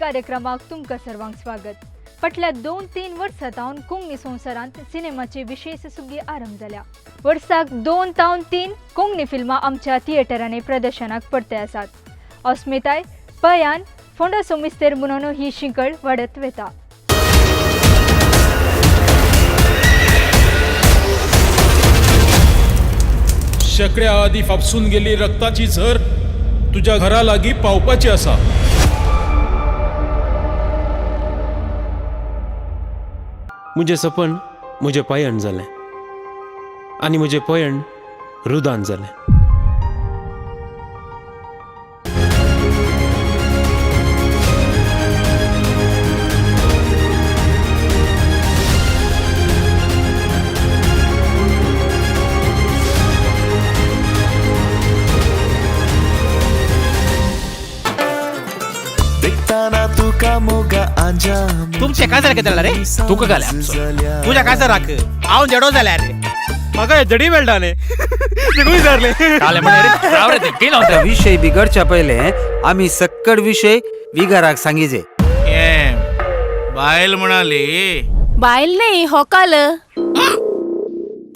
कार्यक्रमाक तुमकां सर्वांक स्वागत. फाटल्या 2-3 वर्सां तावन कोंकणी संवसारांत सिनेमाची विशेष सुगी आरंभ जाल्या. वर्साक 2 तावन 3 कोंकणी फिल्मां आमच्या थिएटरांनी प्रदर्शनाक पडते आसात. अस्मिताय पयान फोंडासो मिस्तेर म्हणून ही शिंकळ वाडत वता. शेकड्या आदी फापसून गेली रक्ताची झर तुज्या घरा लागीं पावपाची आसा. म्हजें सपन म्हजें पयण जालें आनी म्हजें पयण रुदान जालें. तुमचे काजार कितें रे? तुका घाले आमचो. तुज्या काजाराक हांव जेडो जाल्यार रे म्हाका जडी मेळटा न्ही निगूय विचारले. काले म्हणे रे, राव रे ते, कितें लावता? विषय बिगडच्या पहिले आम्ही सक्कड विषय विगाराक सांगिजे. बायल म्हणाली बायल नाही होकाल.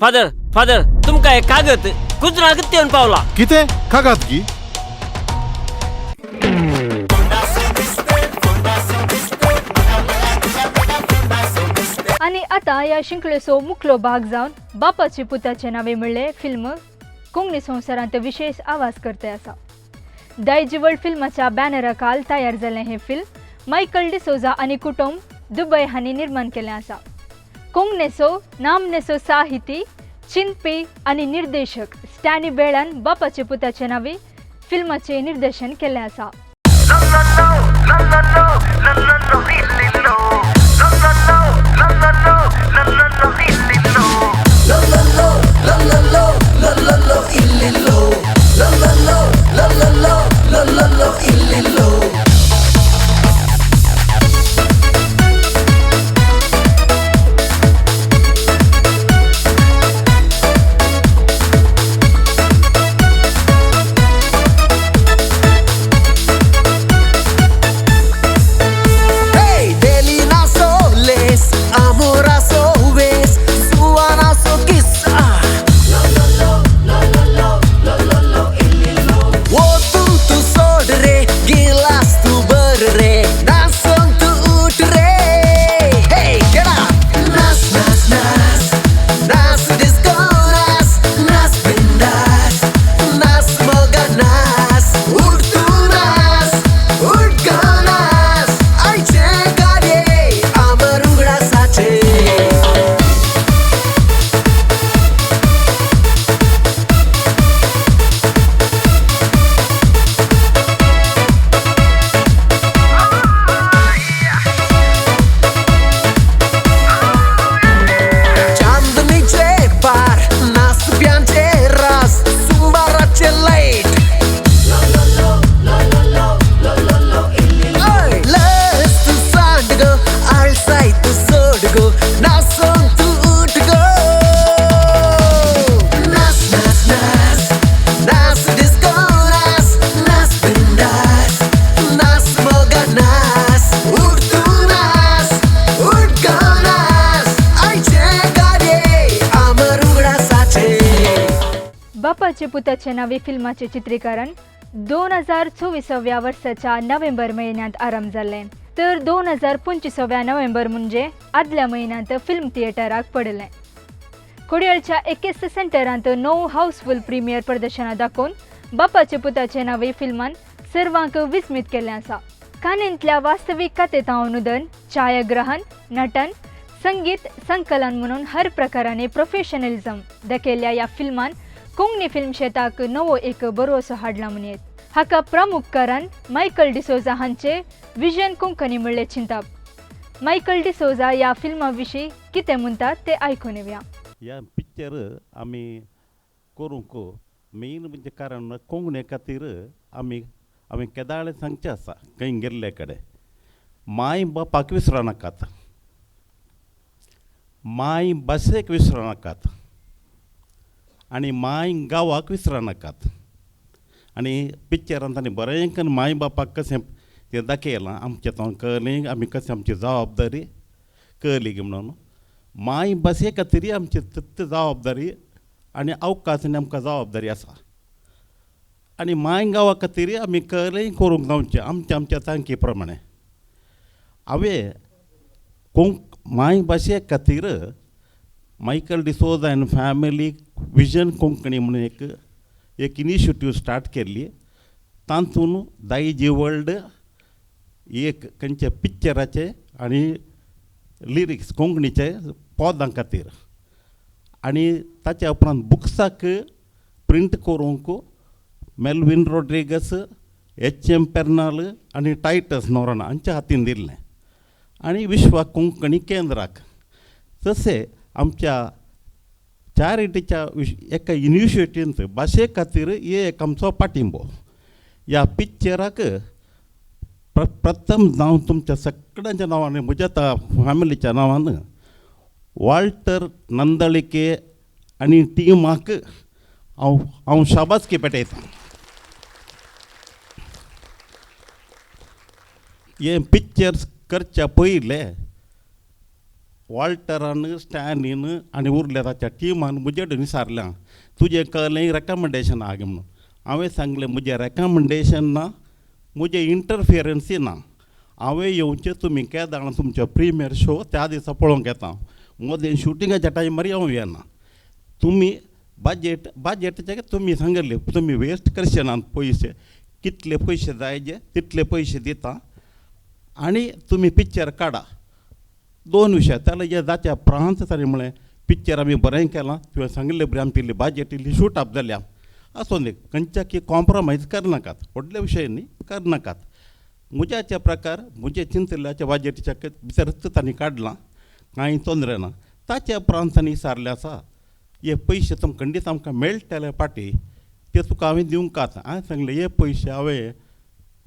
फादर फादर तुमकां हे कागद गुजरात येवन पावला. कितें कागद की? आनी आतां ह्या शिंकळेचो मुखलो भाग जावन बापाचे पुताचे नांवे म्हणले फिल्म कोंकणी संवसारांत विशेष आवाज करते आसा. दायजिवर्ल्ड फिल्माच्या बॅनरा खाल तयार जाल्लें हें फिल्म मायकल डिसोजा आनी कुटुंब दुबय हांणी निर्माण केलें आसा. कोंकणेचो नामनेचो साहिती चिंतपी आनी निर्देशक स्टॅनी बेळान बापाचे पुताचे नांवे फिल्माचें निर्देशन केल्लें आसा. बापाचे पुताचे नावे फिल्माचे चित्रीकरण 2024व्या वर्साच्या नोव्हेंबर म्हयन्यांत आरंभ जाल्लें, तर 2025व्या नोव्हेंबर म्हणजे आदल्या म्हयन्यांत फिल्म थिएटराक पडलें. कोडयळच्या एकेच सेंटरांत 9 हाऊसफुल प्रिमियर प्रदर्शनां दाखोवन बापाचे पुताचे नावे फिल्मान सर्वांक विस्मीत केल्लें आसा. कानींतल्या वास्तवीक कथेंत अनुदान, छायाग्रहण, नटन, संगीत, संकलन म्हणून हर प्रकाराने प्रोफेशनलिझम दाखयल्ल्या ह्या फिल्मान कोंकणी फिल्म शेताक नवो एक बरोसो हाडला म्हणयेत. हाका प्रमुख कारण मायकल डिसोजा हांचे विजन कोंकणी म्हणले चिंताप. मायकल डिसोजा ह्या फिल्मा विशीं कितें म्हणटात ते आयकून येवया. ह्या पिक्चर आमी करूंक मेन म्हणजे कारण कोंकणी खातीर आमी आमी केदाळे सांगचें आसा खंय गेल्ले कडेन माय बापाक विसरो नाकात, माय भाशेक विसरो नाकात आनी माय गांवाक विसरो नाकात. आनी पिक्चरान तांणी बरें करून माय बापाक कशें तें दाखयलां आमचें तो कळ्ळें आमी कशें आमची जबाबदारी कळ्ळी म्हणून माय भाशे खातीर आमची तितली जबाबदारी आनी अवकाश आनी आमकां जबाबदारी आसा आनी माय गांवा खातीर आमी कळ्ळें करूंक जावचें आमच्या आमच्या तांकी प्रमाणे. हांवें माय भाशे खातीर Michael D'Souza and family vision Konkani म्हणून एक एक इनिशिएटीव स्टार्ट केल्ली. तातूंत दायजी वर्ल्ड एक खंयच्या पिक्चराचे आनी लिरिक्स कोंकणीचे पदां खातीर आनी ताच्या उपरांत बुक्साक प्रिंट करूंक मेल्वीन रोड्रिगस, एच.एम. पेर्नाल आनी टायटस नोरोना हांच्या हातीन दिल्लें आनी विश्वा कोंकणी केंद्राक. तशें आमच्या चॅरिटीच्या एका इनिशिएटींत भाशे खातीर एक आमचो पाटिंबो. ह्या पिक्चराक प्रथम जावन तुमच्या सगळ्यांच्या नांवान म्हज्या फॅमिलीच्या नांवान वॉल्टर नंदळिके आनी टिमाक हांव हांव शाबासकी पेटयतां. हें पिक्चर्स करच्या पयलें वॉल्टरान स्टॅनीन आनी उरल्या ताच्या टिमान म्हजे कडेन विचारलें तुजें कळ्ळें रेकमेंडेशन आहा म्हणून. हांवें सांगलें म्हजें रेकमेंडेशन ना, म्हजें इंटरफियरन्सूय ना. हांवें येवचें तुमी केदां तुमचो प्रिमियर शो त्या दिसा पळोवंक येता, मदें शुटिंगाच्या टायमार हांव येना. तुमी बजट बजटाचें तुमी सांगिल्लें तुमी वेस्ट करचे नात पयशे, कितले पयशे जाय जे तितले पयशे दिता आनी तुमी पिक्चर काडा. दोन विशय जाल्यार जे जाच्या प्रांत ताणें म्हळें पिक्चर आमी बरें केलां, तुवें सांगिल्लें बरें आमची इल्ली बजट इल्ली शूट अप जाल्या आसूं दी, खंयच्या की कॉम्प्रोमायज करनाकात, व्हडले विशय न्ही करनाकात. म्हज्याच्या प्रकार म्हजे चिंतिल्ल्याच्या बजटीच्या भितरच तांणी काडलां, कांय तोंदरे ना. ताच्या उपरांत तांणी विचारलें आसा हे पयशे तुमकां खंडीत आमकां मेळटले फाटीं ते तुका हांवें दिवंक आसा. हांवें सांगलें हे पयशे हांवें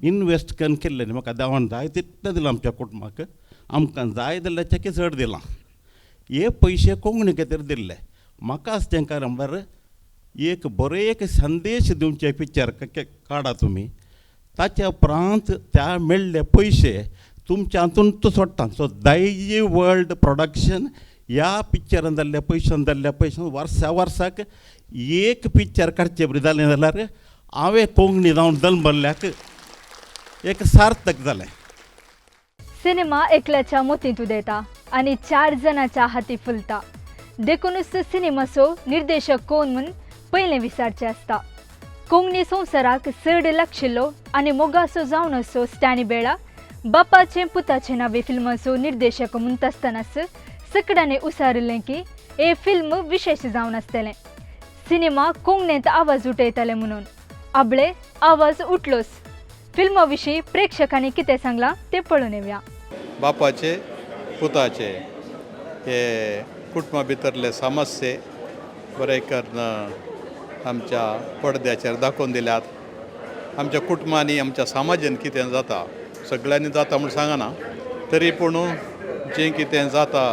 इनवेस्ट करून केल्ले न्ही, म्हाका देवान जाय तितलें दिलां आमच्या कुटुंबाक, आमकां जाय जाल्यार चड दिलां. हे पयशे कोंकणी खातीर दिल्ले. म्हाका आसा तें कारण म्हळ्यार एक बरें एक संदेश दिवचें पिक्चर काडा तुमी, ताच्या उपरांत त्या मेळ्ळे पयशे तुमच्या हातून सोडटा. सो दायजी वर्ल्ड प्रोडक्शन ह्या पिक्चरान जाल्ल्या पयशान जाल्ल्या पयशान वर्सा वर्साक एक पिक्चर काडचें बरें जालें जाल्यार हांवें कोंकणी जावन जल्मल्ल्याक एक सार्थक जालें. सिनेमा एकल्याच्या मोतींत उदयता आनी चार जणांच्या हाती फुलता, देखूनच सिनेमाचो निर्देशक कोण म्हूण पयलें विचारचें आसता. कोंकणी संवसाराक चड लागशिल्लो आनी मोगाचो जावन असो स्टॅनी बेळा बापाचें पुताचें नावे फिल्माचो निर्देशक म्हणटा आसतनाच सगळ्यांनी उसारिल्लें की हे फिल्म विशेश जावन आसतलें, सिनेमा कोंकणींत आवाज उठयतले म्हणून. आबळे आवाज उठलोच. फिल्मा विशीं प्रेक्षकांनी कितें सांगलां तें पळोवन येवया. बापाचे पुताचे हे कुटुंबा भितरले समस्ये बरें करून आमच्या पडद्याचेर दाखोवन दिल्यात. आमच्या कुटुंबांनी आमच्या समाजान कितें जाता, सगळ्यांनी जाता म्हूण सांगना, तरी पूण जें कितें जाता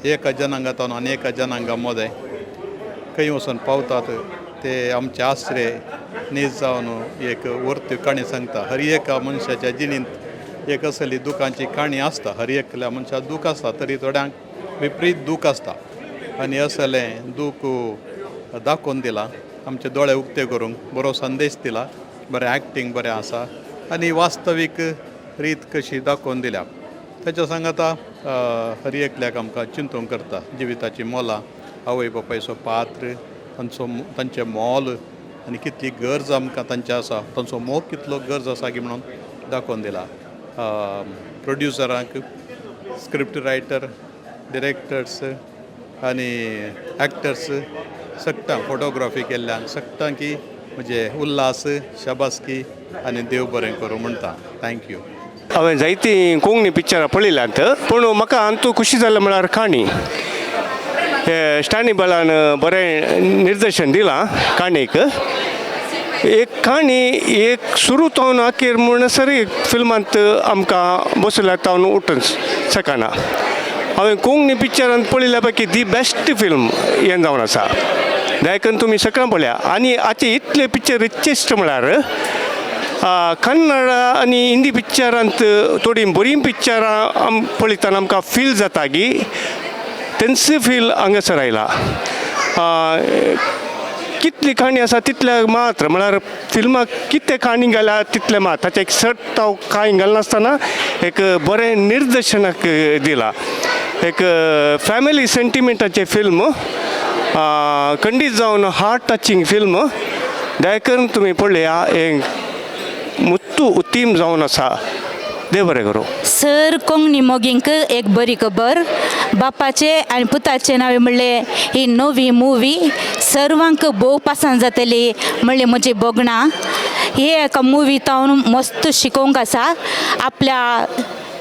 एका जनांगांतल्यान आनी एका जनांगा मदें खंय वचून पावतात ते आमचे आश्रे नीज जावन एक वर्ती काणी सांगता. हर एका मनशाच्या जिणेंत एक असली दुखांची काणी आसता, हर एकल्या मनशाक दूख आसता, तरी थोड्यांक विपरीत दूख आसता आनी असलें दूख दाखोवन दिलां, आमचे दोळे उक्ते करूंक बरो संदेश दिला, बरें एक्टींग बरें आसा आनी वास्तवीक रीत कशी दाखोवन दिल्या. ताच्या सांगाता हर एकल्याक आमकां चिंतूंक करता जिविताची मोलां, आवय बापायचो पात्र, तांचो तांचें मोल आनी कितली गरज आमकां तांची आसा, तांचो मोग कितलो गरज आसा की म्हणून दाखोवन दिला. प्रोड्युसरांक, स्क्रिप्ट रायटर, डिरेक्टर्स आनी एक्टर्स सगटां फोटोग्राफी केल्ल्यान सगटां की म्हणजे उल्हास, शाबासकी आनी देव बरें करूं म्हणटा. Thank you. हांवें जायतीं कोंकणी पिक्चरां पळयल्यांत, पूण म्हाका हातूंत खुशी जालें म्हळ्यार काणी. हे स्टॅनी बेलान बरें निर्देशन दिलां काणयेक. एक काणी एक सुरू जावन अखेर म्हणसर एक फिल्मांत आमकां बसयल्यार तावन उठूंक शकना. हांवें कोंकणी पिक्चरान पळयल्या पैकी the best film हें जावन आसा. देखून तुमी सगळ्यां पळया आनी हाचे इतले पिक्चर रिचेस्ट म्हळ्यार कन्नड आनी हिंदी पिक्चरांत थोडीं बरीं पिक्चरां आम पळयतना आमकां फील जाता की तेंच फील हांगासर आयला. कितली काणी आसा तितले मात्र, म्हळ्यार फिल्माक कितें काणी घाल्या तितलें मात्र, ताचें एक सट हांव कांय घालनासतना एक बरें निर्देशनाक दिलां. एक फॅमिली सेंटिमेंटाचें फिल्म, खंडीत जावन हार्ट टचिंग फिल्म. दया करून तुमी पळया, हें मुत्तू उत्तीम जावन आसा. देव बरें करूं. सर कोंकणी मोगींक एक बरी खबर, बापाचे आनी पुताचे नांव म्हणलें ही नवी मुवी सर्वांक भोव पसंत जातली म्हणलें म्हजी भोगणां. हे एका मुवी तावन मस्त शिकोवंक आसा आपल्या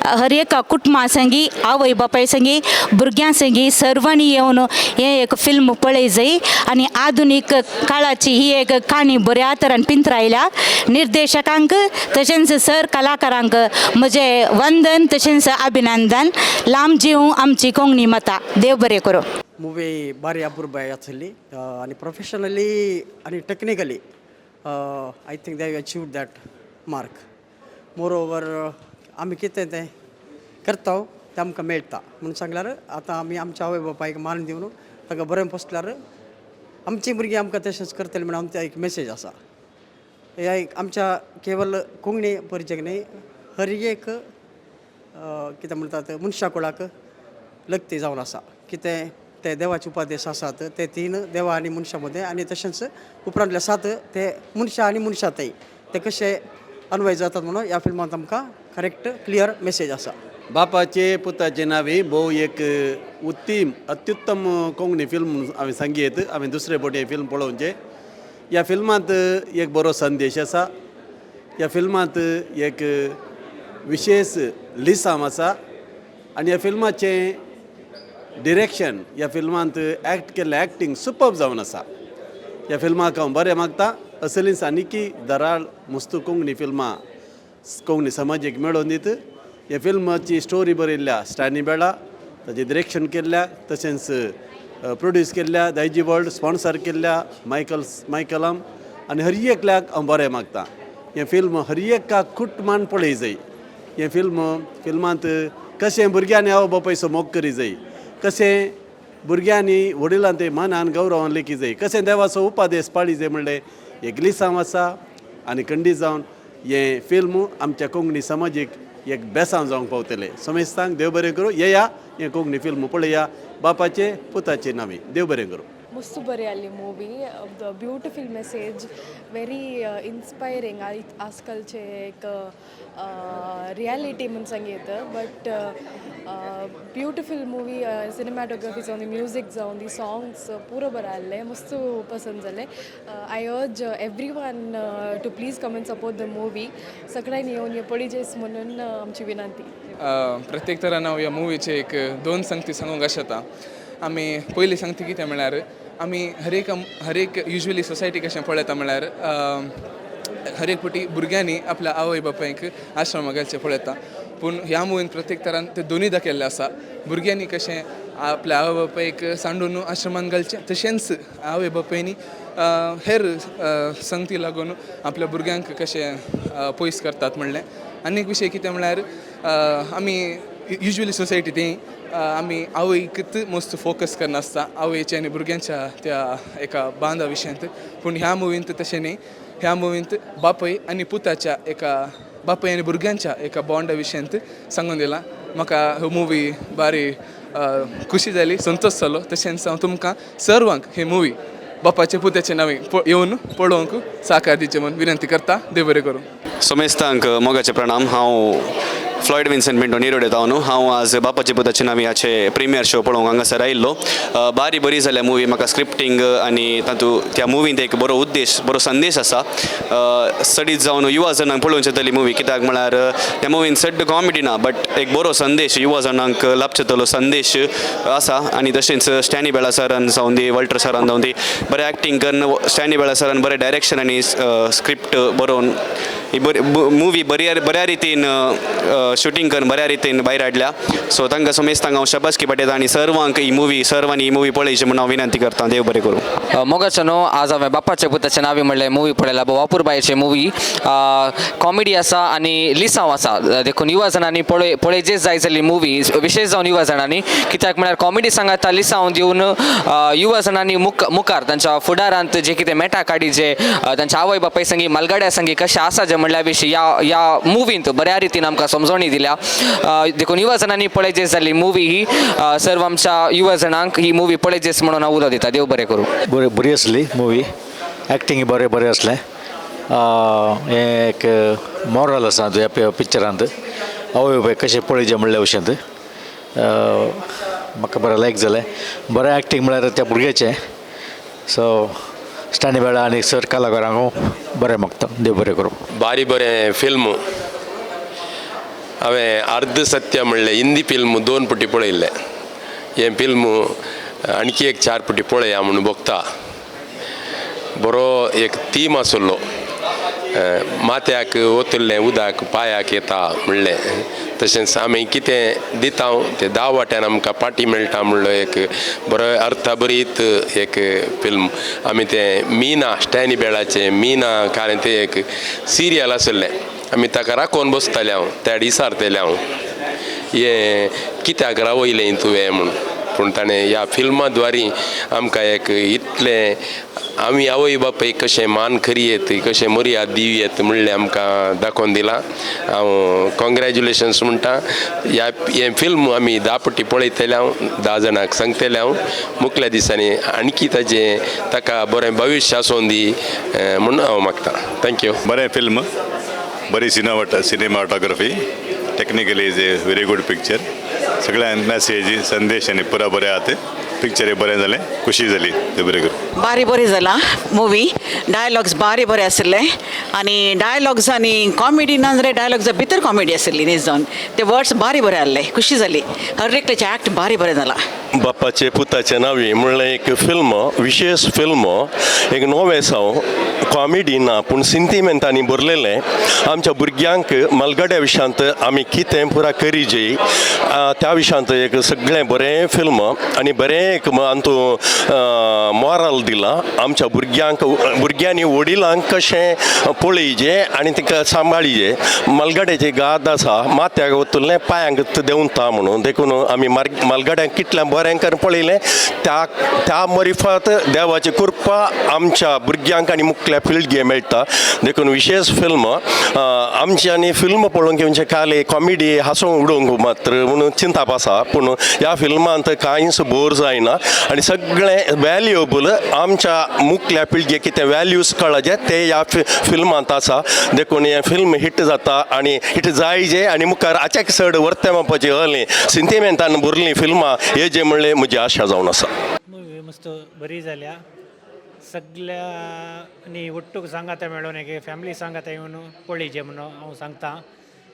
हर एका कुटुंबा संगी, आवय बापाय संगी, भुरग्यां संगी सर्वांनी येवन हें एक फिल्म पळय जाय. आनी आधुनीक काळाची ही एक काणी बऱ्या तरान पिंतरायल्या. निर्देशकांक तशेंच सर कलाकारांक म्हजें वंदन तशेंच अभिनंदन. लांब जीव आमची कोंकणी माता. देव बरें करूं. मुवी भारी अपुरबाय आसली आनी प्रोफेशनली आनी technically I think they achieve that mark. Moreover, आमी कितें तें करता तें आमकां मेळटा म्हणून सांगल्यार आतां आमी आमच्या आवय बापायक मान दिवन तांकां बरें पोसल्यार आमचीं भुरगीं आमकां तशेंच करतलीं म्हणून आमची एक मेसेज आसा. ह्या एक आमच्या केवल कोंकणी परिचय न्हय, हर एक कितें म्हणटात मनशा कुळाक लग्ती जावन आसा. कितें ते देवाचे उपदेश आसात ते तीन देवा आनी मनशा मदें, आनी तशेंच उपरांतले सात ते मनशां आनी मनशां थंय ते कशे अन्वय जातात म्हणून ह्या फिल्मांत आमकां करेक्ट क्लियर मेसेज आसा. बापाचे पुताचे नांवे भोव एक उत्तीम अत्युत्तम कोंकणी फिल्म हांवें सांगयेत. हांवें दुसरे फावटी हें फिल्म पळोवचें. ह्या फिल्मांत एक बरो संदेश आसा, ह्या फिल्मांत एक विशेश लिसांव आसा आनी ह्या फिल्माचें डिरेक्शन, ह्या फिल्मांत एक्ट केल्लें एक्टींग सुपर्ब जावन आसा. ह्या फिल्माक हांव बरें मागता. असलींच आनीकी दराळ मुस्तू कोंकणी फिल्मां कोंकणी समाजीक मेळोवन दित. ह्या फिल्माची स्टोरी बरयल्ल्या स्टॅनी बेळा, ताचें डिरेक्शन केल्ल्या तशेंच प्रोड्यूस केल्ल्या दायजी वर्ल्ड, स्पॉन्सर केल्ल्या मायकलाम आनी हर एकल्याक हांव बरें मागता. हें फिल्म हर एका कुटुंबान पळय जाय. हें फिल्मांत कशें भुरग्यांनी आवय बापायचो मोग करी जाय, कशें भुरग्यांनी वडिलां ते मानान गौरवान लेखी जाय, कशें देवाचो उपादेश पाळी जाय म्हणलें एक लिसांव आसा. आनी खंडीत जावन हें फिल्म आमच्या कोंकणी समाजीक एक बेसांव जावंक पावतलें. समेस्तांक देव बरें करूं. येया हें कोंकणी फिल्म पळया, बापाचे पुताचे नांवे. देव बरें करूं. मस्त बरी आसली movie, the beautiful message, very inspiring. आजकालचे एक रियालिटी म्हूण सांगयेत, बट ब्युटिफूल मुवी. सिनेमॅटोग्राफी जावन दी, म्युजीक जावन दी, सॉंग्स पुरो बरें आहलें, मस्त पसंद जालें. I urge everyone to please come and support the movie. सगळ्यांनी येवन हे पळयजेस म्हणून आमची विनंती. प्रत्येक तरान हांव ह्या मुवीचे एक दोन संगती सांगूंक आशेता. आमी पयली संगती कितें म्हळ्यार, आमी हर एक युजली सोसायटी कशें पळयता म्हळ्यार, हर एक फावटी भुरग्यांनी आपल्या आवय बापायक आश्रमा घालचें पळयता. पूण ह्या मुवीन प्रत्येक तरान ते दोनूय दाखयल्ले आसा. भुरग्यांनी कशें आपल्या आवय बापायक सांडून आश्रमान घालचें, तशेंच आवय बापायनी हेर संगती लागून आपल्या भुरग्यांक कशें पयस करतात म्हणलें. आनी एक विशय कितें म्हळ्यार, आमी युजली सोसायटी ती आमी आवयकच मस्त फोकस करनासता, आवयच्या आनी भुरग्यांच्या त्या एका बांदा विशयांत. पूण ह्या मुवींत तशें न्ही. ह्या मुवींत बापूय आनी पुताच्या एका बापूय आनी भुरग्यांच्या एका बॉन्डा विशयांत सांगून दिलां. म्हाका हो मुवी बारी खुशी जाली, संतोश जालो. तशेंच हांव तुमकां सर्वांक ही मुवी बापाचे पुताचे नांवे येवन पळोवंक साकार दिवचें म्हूण विनंती करता. देव बरें करूं. समेस्तांक मोगाचे प्रणाम. हांव फ्लॉयड विन्संट पिंटो, निरोडे न्हू. हांव आज बापाचे पुताचे नांवे प्रिमियर शो पळोवंक हांगासर आयिल्लो. बारी बरी जाल्या मुवी. म्हाका स्क्रिप्टींग आनी तातूंत त्या मुवींत एक बरो उद्देश, बरो संदेश आसा. चडीत जावन युवा जणांक पळोवंक जातली मुवी, कित्याक म्हळ्यार त्या मुवीन चड कॉमेडी ना, बट एक बरो संदेश, युवा जणांक लाभचेतलो संदेश आसा. आनी तशेंच स्टॅनी बेळा सरान जावन दी, वॉल्टर सरान जावन दी, बरें एक्टींग करून, स्टॅनी बेळा सरान बरें डायरेक्शन आनी स्क्रिप्ट बरोवन ही बरी मुवी बरी बऱ्या रितीन शुटींग करून बऱ्या रितीन भायर हाडल्या. सो तांकां समेस्तांक हांव शाबासकी पाठयता आनी सर्वांक ही मुवी, सर्वांनी ही मुवी पळयची म्हणून हांव विनंती करता. देव बरें करूं. मोगाचो न्हू, आज हांवें बाप्पाचे पुताचे नावी म्हणलें मुवी पळयला. भोव अपुरबायेची मुवी, कॉमेडी आसा आनी लिसांव आसा. देखून युवा जाणांनी पळयचेच जाय जाल्ली मुवी, विशेश जावन युवा जाणांनी. कित्याक म्हळ्यार कॉमेडी सांगाता लिसांव दिवन युवा जाणांनी मुखार तांच्या फुडारांत जे कितें मेटा काडी, जे तांच्या आवय बापाय संगी, मालगाड्या संगी कशें आसा जें म्हणल्या विशीं ह्या ह्या मुवींत बऱ्या रितीन आमकां समजवणी दिल्या. देखून युवा जाणांनी पळयचेच जाल्ली मुवी ही. सर्व आमच्या युवा जाणांक ही मुवी पळयचेच म्हणून हांव उलो दिता. देव बरें करूं. बरी बरी आसली मुवी. एक्टिंग बरें बरें आसलें. हें एक मॉरल आसा ह्या पिक्चरांत, आवय बापाय कशें पळयचें म्हणल्या भशेन. म्हाका बरें लायक जालें. बरें एक्टींग म्हळ्यार त्या भुरग्याचें. सो स्टॅनी बेळा आनी सर कलाकारांक बरें मागता. देव बरें करूं. भारी बरें फिल्म. हांवें अर्ध सत्य म्हणलें हिंदी फिल्म दोन पटी पळयल्लें. हें फिल्म आणखी एक चार पटी पळया म्हणून भोगता. बरो एक थीम आसलो, माथ्याक ओतुल्लें उदक पांयाक येता म्हणलें. तशेंच आमी कितें दिता तें 10 वाट्यान आमकां पाटी मेळटा म्हणलो एक बरो अर्थभरीत एक फिल्म. आमी तें मीना, स्टॅनी बेळाचें मीना कारण तें एक सिरियल आशिल्लें. आमी ताका राखोवन बसतालें हांव, त्या दिसारतलें हांव हें कित्याक रावयलें तुवें म्हूण. पूण ताणें ह्या फिल्मा द्वारी आमकां एक इतलें आमी आवय बापाय कशें मान करयेत, कशें मर्याद दिवयेत म्हणलें आमकां दाखोवन दिलां. हांव कॉंग्रेच्युलेशन्स म्हणटा. ह्या हें फिल्म आमी 10 पटी पळयतले हांव, 10 जाणांक सांगतले हांव. मुखल्या दिसांनी आणखी ताजें ताका बरें भविश्य आसूं दी म्हूण हांव मागता. Thank you. बरें फिल्म, बरी cinematography, technically is a very good picture. सगळ्या मॅसेज संदेश आनी पुरा बरें आहा. ते पिक्चर बरें जालें, खुशी जाली. ते बरें करूं. भारी बरी जाला मुवी. डायलॉग्स भारी बरे आशिल्ले आनी डायलॉग्स आनी कॉमेडी ना जाल्यार डायलॉग्सा भितर कॉमेडी आशिल्ली न्ही जावन ते वर्ड्स भारी बरे आहले. खुशी जाली. हर एकल्याचे एक्ट भारी बरें जाला. बाप्पाचे पुताचे नावी म्हणलें एक फिल्म, विशेश फिल्म, एक नवें साव, कॉमेडी ना पूण सिंतिमेंतांनी भरलेलें. आमच्या भुरग्यांक मालगड्या विशयांत आमी कितें पुरा करीजे त्या विशयांत एक सगळें बरें फिल्म आनी बरें एक अंतू मॉरल दिलां आमच्या भुरग्यांक. भुरग्यांनी वडिलांक कशें पळयजे आनी तांकां सांबाळीजे. मालगाड्याची गाद आसा, माथ्याक वतलें पांयांक देंवता म्हणून. देखून आमी मालगाड्यांक कितल्या बरें करून पळयलें त्या त्या मरिफात देवाची कृपा आमच्या भुरग्यांक आनी मुखल्या पिळगे मेळटा. देखून विशेश फिल्म आमच्यांनी फिल्म पळोवंक म्हणजे खाली कॉमेडी हांसूंक उडोवंक मात्र म्हणून चिंताप आसा, पूण ह्या फिल्मांत कांयच बोर जायना आनी सगळें व्हॅल्युएबल आमच्या मुखल्या पिळगे कितें व्हॅल्यूज कळचे ते ह्या फिल्मांत आसा. देखून हें फिल्म हिट जाता आनी हिट जायजे आनी मुखार आच्याक चड वर्ते मापाची हली सिंतिमेंतान भरलीं फिल्मां हे जे म्हणलें म्हजी आशा जावन आसा. मुवी मस्त बरी जाल्या. सगळ्यांनी ಒಟ್ಟುಗು सांगाता मेळोन एक फॅमिली सांगाता येवन पळयचे म्हणून हांव सांगता.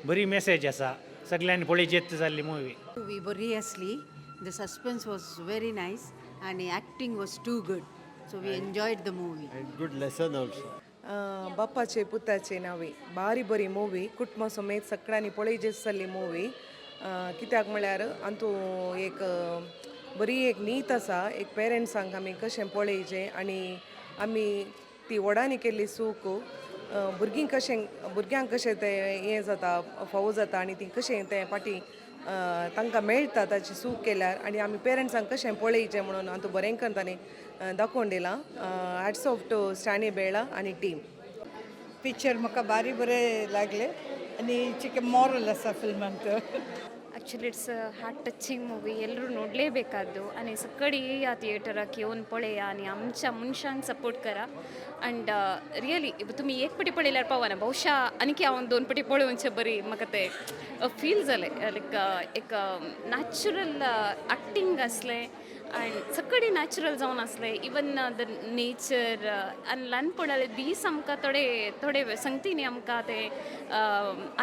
बरी मेसेज आसा, सगळ्यांनी पळयचेच जाल्ली मुवी. मूवी बरी आसली. The suspense was very nice आनी acting was too good, so we enjoyed the movie. Good lesson also. बाप्पाचे पुताचे नावे बारी बरी मुवी. कुटुंब समेत सगळ्यांनी पळयची जाल्ली मुवी. कित्याक म्हळ्यार अंतू एक बरी एक नीत आसा, एक पेरंट्सांक आमी कशें पळयचें आनी आमी ती व्हडांनी केल्ली चूक भुरगीं कशें, भुरग्यांक कशें तें हें जाता, फावो जाता आनी ती कशें तें फाटीं तांकां मेळटा ताची चूक केल्यार आनी आमी पेरंट्सांक कशें पळयचें म्हणून अंतू बरें करून तांणी दाखोवन दिलां. हॅट्स ऑफ टू स्टॅनी बेळा आनी टीम. पिक्चर म्हाका भारी बरें लागलें आनी चिके मॉरल आसा फिल्मांत. Actually it's a heart touching movie. ಎಲ್ಲರೂ ನೋಡಲೇಬೇಕಾದ್ದು आनी सकडी या थिएटराक येवन पळया आनी आमच्या मनशांक सपोर्ट करा. अँड रियली तुमी एक पटी पळयल्यार पावना, बहुशा आनीकी हांव दोन पटी पळोवचे बरी म्हाका तें फील जालें. लायक एक नॅचरल एक्टींग आसलें आनी सगळी नॅचरल जावन आसलें, इवन the nature. आनी ल्हानपणाले दीस आमकां थोडे थोडे संगतीनी आमकां ते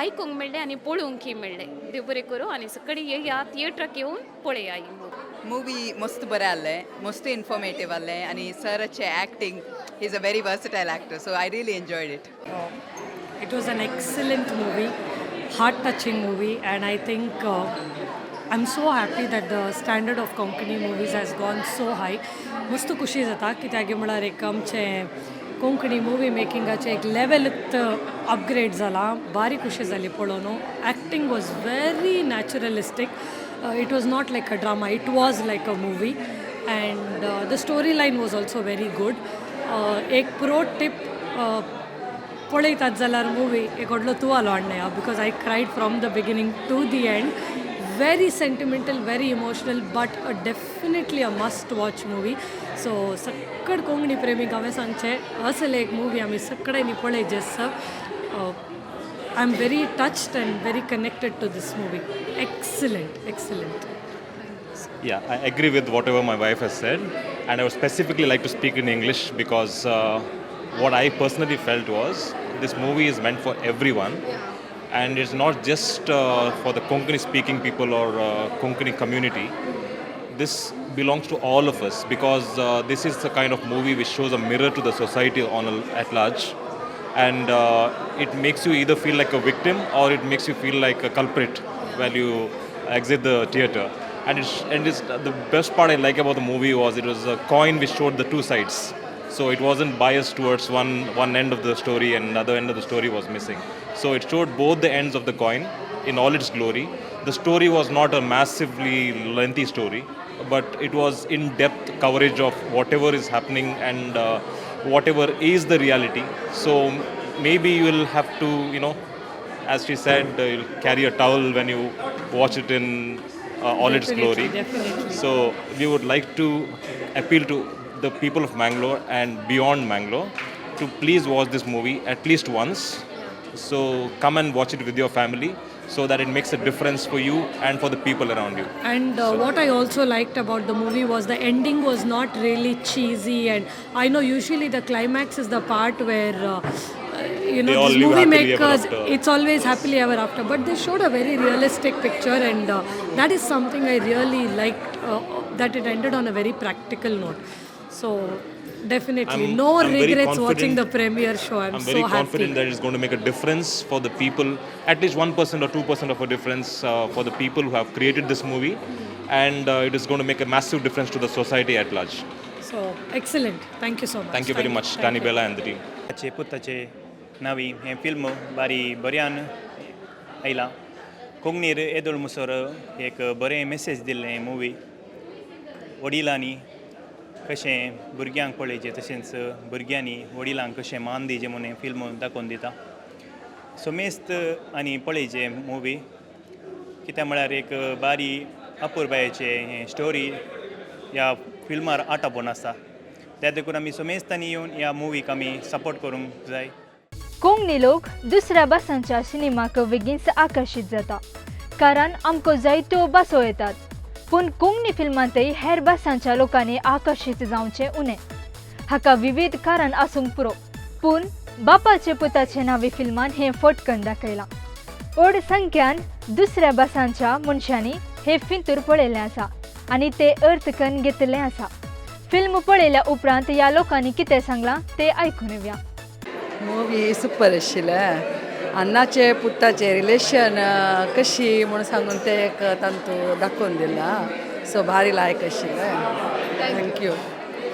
आयकूंक मेळ्ळें आनी पळोवंकय मेळ्ळें. देव बरें करूं आनी सगळी ह्या थिएटराक येवन पळया ही मुवी. मूवी मस्त बरें आहलें, मस्त इन्फॉर्मेटीव आहलें आनी सराचे acting, he is a very versatile actor, so I really enjoyed it. It was an excellent movie, heart touching movie, and I think I am so happy that the standard of Konkani movies has gone so high. मस्त खुशी जाता कित्याक म्हळ्यार एक आमचें Konkani movie मेकिंगाचें एक लेवलूच upgrade जालां. बारी खुशी जाली पळोवन. Acting was very naturalistic. It was not like a drama, it was like a movie, and the story line was also very good. एक प्रो टिप, पळयतात जाल्यार मुवी एक व्हडलो तुवालो हाडना, because I cried from the beginning to the end. Very sentimental, very emotional, but definitely a must watch movie. So सक्कड कोंकणी प्रेमीक हांवें सांगचें, असले एक मुवी आमी सगळ्यांनी पळयचे. I am very touched and very connected to this movie. Excellent, excellent. Yeah, I agree with whatever my wife has said, and I would specifically like to speak in English because what I personally felt was this movie is meant for everyone, and it's not just for the Konkani speaking people or Konkani community. This belongs to all of us because this is the kind of movie which shows a mirror to the society at large, and it makes you either feel like a victim or it makes you feel like a culprit while you exit the theater. And it's the best part I like about the movie was it was a coin which showed the two sides. So it wasn't biased towards one end of the story and another end of the story was missing. So it showed both the ends of the coin in all its glory. The story was not a massively lengthy story, but it was in-depth coverage of whatever is happening and whatever is the reality. So maybe you will have to, as she said, you'll carry a towel when you watch it in all its glory. Definitely. So we would like to appeal to the people of Mangalore and beyond Mangalore to please watch this movie at least once. So come and watch it with your family so that it makes a difference for you and for the people around you. And what I also liked about the movie was the ending was not really cheesy. And I know usually the climax is the part where, They all these live movie happily ever makers, after. It's always happily ever after. But they showed a very realistic picture, and that is something I really liked, that it ended on a very practical note. So definitely, no I'm very regrets watching confident. The premiere show. I'm I'm so very happy. Confident that it's going to make a difference for the people, at least 1% or 2% of a difference for the people who have created this movie, and it is going to make a massive difference to the society at large. So excellent. Thank you so much. Thank you very much, Thank Tani you. Bella and the team. चे पुताचे नावी हें film बारी बऱ्यान आयलां. कोंकणीर येदोळ मुसर एक बरें मेसेज दिल्लें मुवी. वडिलांनी कशें भुरग्यांक पळयचें, तशेंच भुरग्यांनी वडिलांक कशें मान दिवचें म्हूण हें फिल्म दाखोवन दिता. समेस्त आनी पळयचें मुवी, कित्याक म्हळ्यार एक बारी अपुरबायेचें हें स्टोरी ह्या फिल्मार आटापून आसा. त्या देखून आमी समेस्तांनी येवन ह्या मुवीक आमी सपोर्ट करूंक जाय. कोंकणी लोक दुसऱ्या भासांच्या सिनेमाक बेगीनच आकर्शीत जाता, कारण आमकां जायत्यो भासो येतात. पूण कोंकणी फिल्मांतय हेर भासांच्या लोकांनी आकर्शीत जावचें उणें. हाका विविध कारण आसूंक पुरो, पूण बापाचे पुताचे नावी फिल्मान हें फटकन दाखयलां. व्हड संख्यान दुसऱ्या भासांच्या मनशांनी हें फिंतूर पळयलें आसा आनी ते अर्थ करून घेतिल्लें आसा. फिल्म पळयल्या उपरांत ह्या लोकांनी कितें सांगलां तें आयकून येवया. मूवी सुपर आशिल्लें. अण्णाचे पुताचे रिलेशन कशी म्हूण सांगून ते एक तांतू दाखोवन दिलां. सो भारी लायक आशिल्लें. Thank you.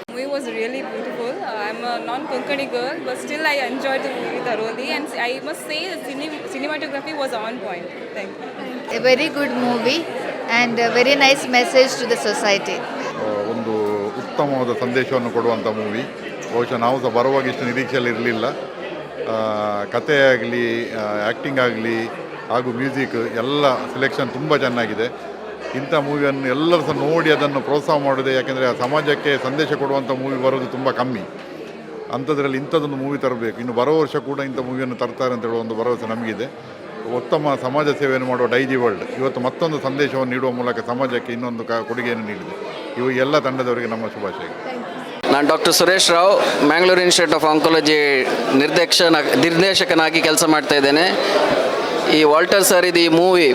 Movie was really beautiful. I'm a non-Konkani girl, but still I enjoyed the movie thoroughly, and I must say the cinematography was on point. Thank you. A very good movie and a very nice message to the society. ಒಂದು ಉತ್ತಮವಾದ ಸಂದೇಶವನ್ನು ಕೊಡುವಂಥ movie. ಬಹುಶಃ ನಾವು ಸಹ ಬರುವಾಗ ಇಷ್ಟು ನಿರೀಕ್ಷೆಯಲ್ಲಿ ಇರಲಿಲ್ಲ. ಕತೆ ಆಗಲಿ, ಆ್ಯಕ್ಟಿಂಗ್ ಆಗಲಿ ಹಾಗೂ ಮ್ಯೂಸಿಕ್ ಎಲ್ಲ ಸೆಲೆಕ್ಷನ್ ತುಂಬ ಚೆನ್ನಾಗಿದೆ. ಇಂಥ ಮೂವಿಯನ್ನು ಎಲ್ಲರೂ ಸಹ ನೋಡಿ ಅದನ್ನು ಪ್ರೋತ್ಸಾಹ ಮಾಡೋದೆ. ಯಾಕೆಂದರೆ ಸಮಾಜಕ್ಕೆ ಸಂದೇಶ ಕೊಡುವಂಥ ಮೂವಿ ಬರೋದು ತುಂಬ ಕಮ್ಮಿ. ಅಂಥದ್ರಲ್ಲಿ ಇಂಥದ್ದೊಂದು ಮೂವಿ ತರಬೇಕು. ಇನ್ನು ಬರೋ ವರ್ಷ ಕೂಡ ಇಂಥ ಮೂವಿಯನ್ನು ತರ್ತಾರೆ ಅಂತ ಹೇಳುವ ಒಂದು ಭರವಸೆ ನಮಗಿದೆ. ಉತ್ತಮ ಸಮಾಜ ಸೇವೆಯನ್ನು ಮಾಡುವ ಡೈಜಿ ವರ್ಲ್ಡ್ ಇವತ್ತು ಮತ್ತೊಂದು ಸಂದೇಶವನ್ನು ನೀಡುವ ಮೂಲಕ ಸಮಾಜಕ್ಕೆ ಇನ್ನೊಂದು ಕೊಡುಗೆಯನ್ನು ನೀಡಿದೆ. ಇವು ಎಲ್ಲ ತಂಡದವರಿಗೆ ನಮ್ಮ ಶುಭಾಶಯಗಳು. ನಾನು doctor Suresh Rao, Mangalore institute of oncology ನಿರ್ದೇಶಕನಾಗಿ ಕೆಲಸ ಮಾಡ್ತಾ ಇದ್ದೇನೆ. ಈ ವಾಲ್ಟರ್ ಸರ್ ಇದು ಈ ಮೂವಿ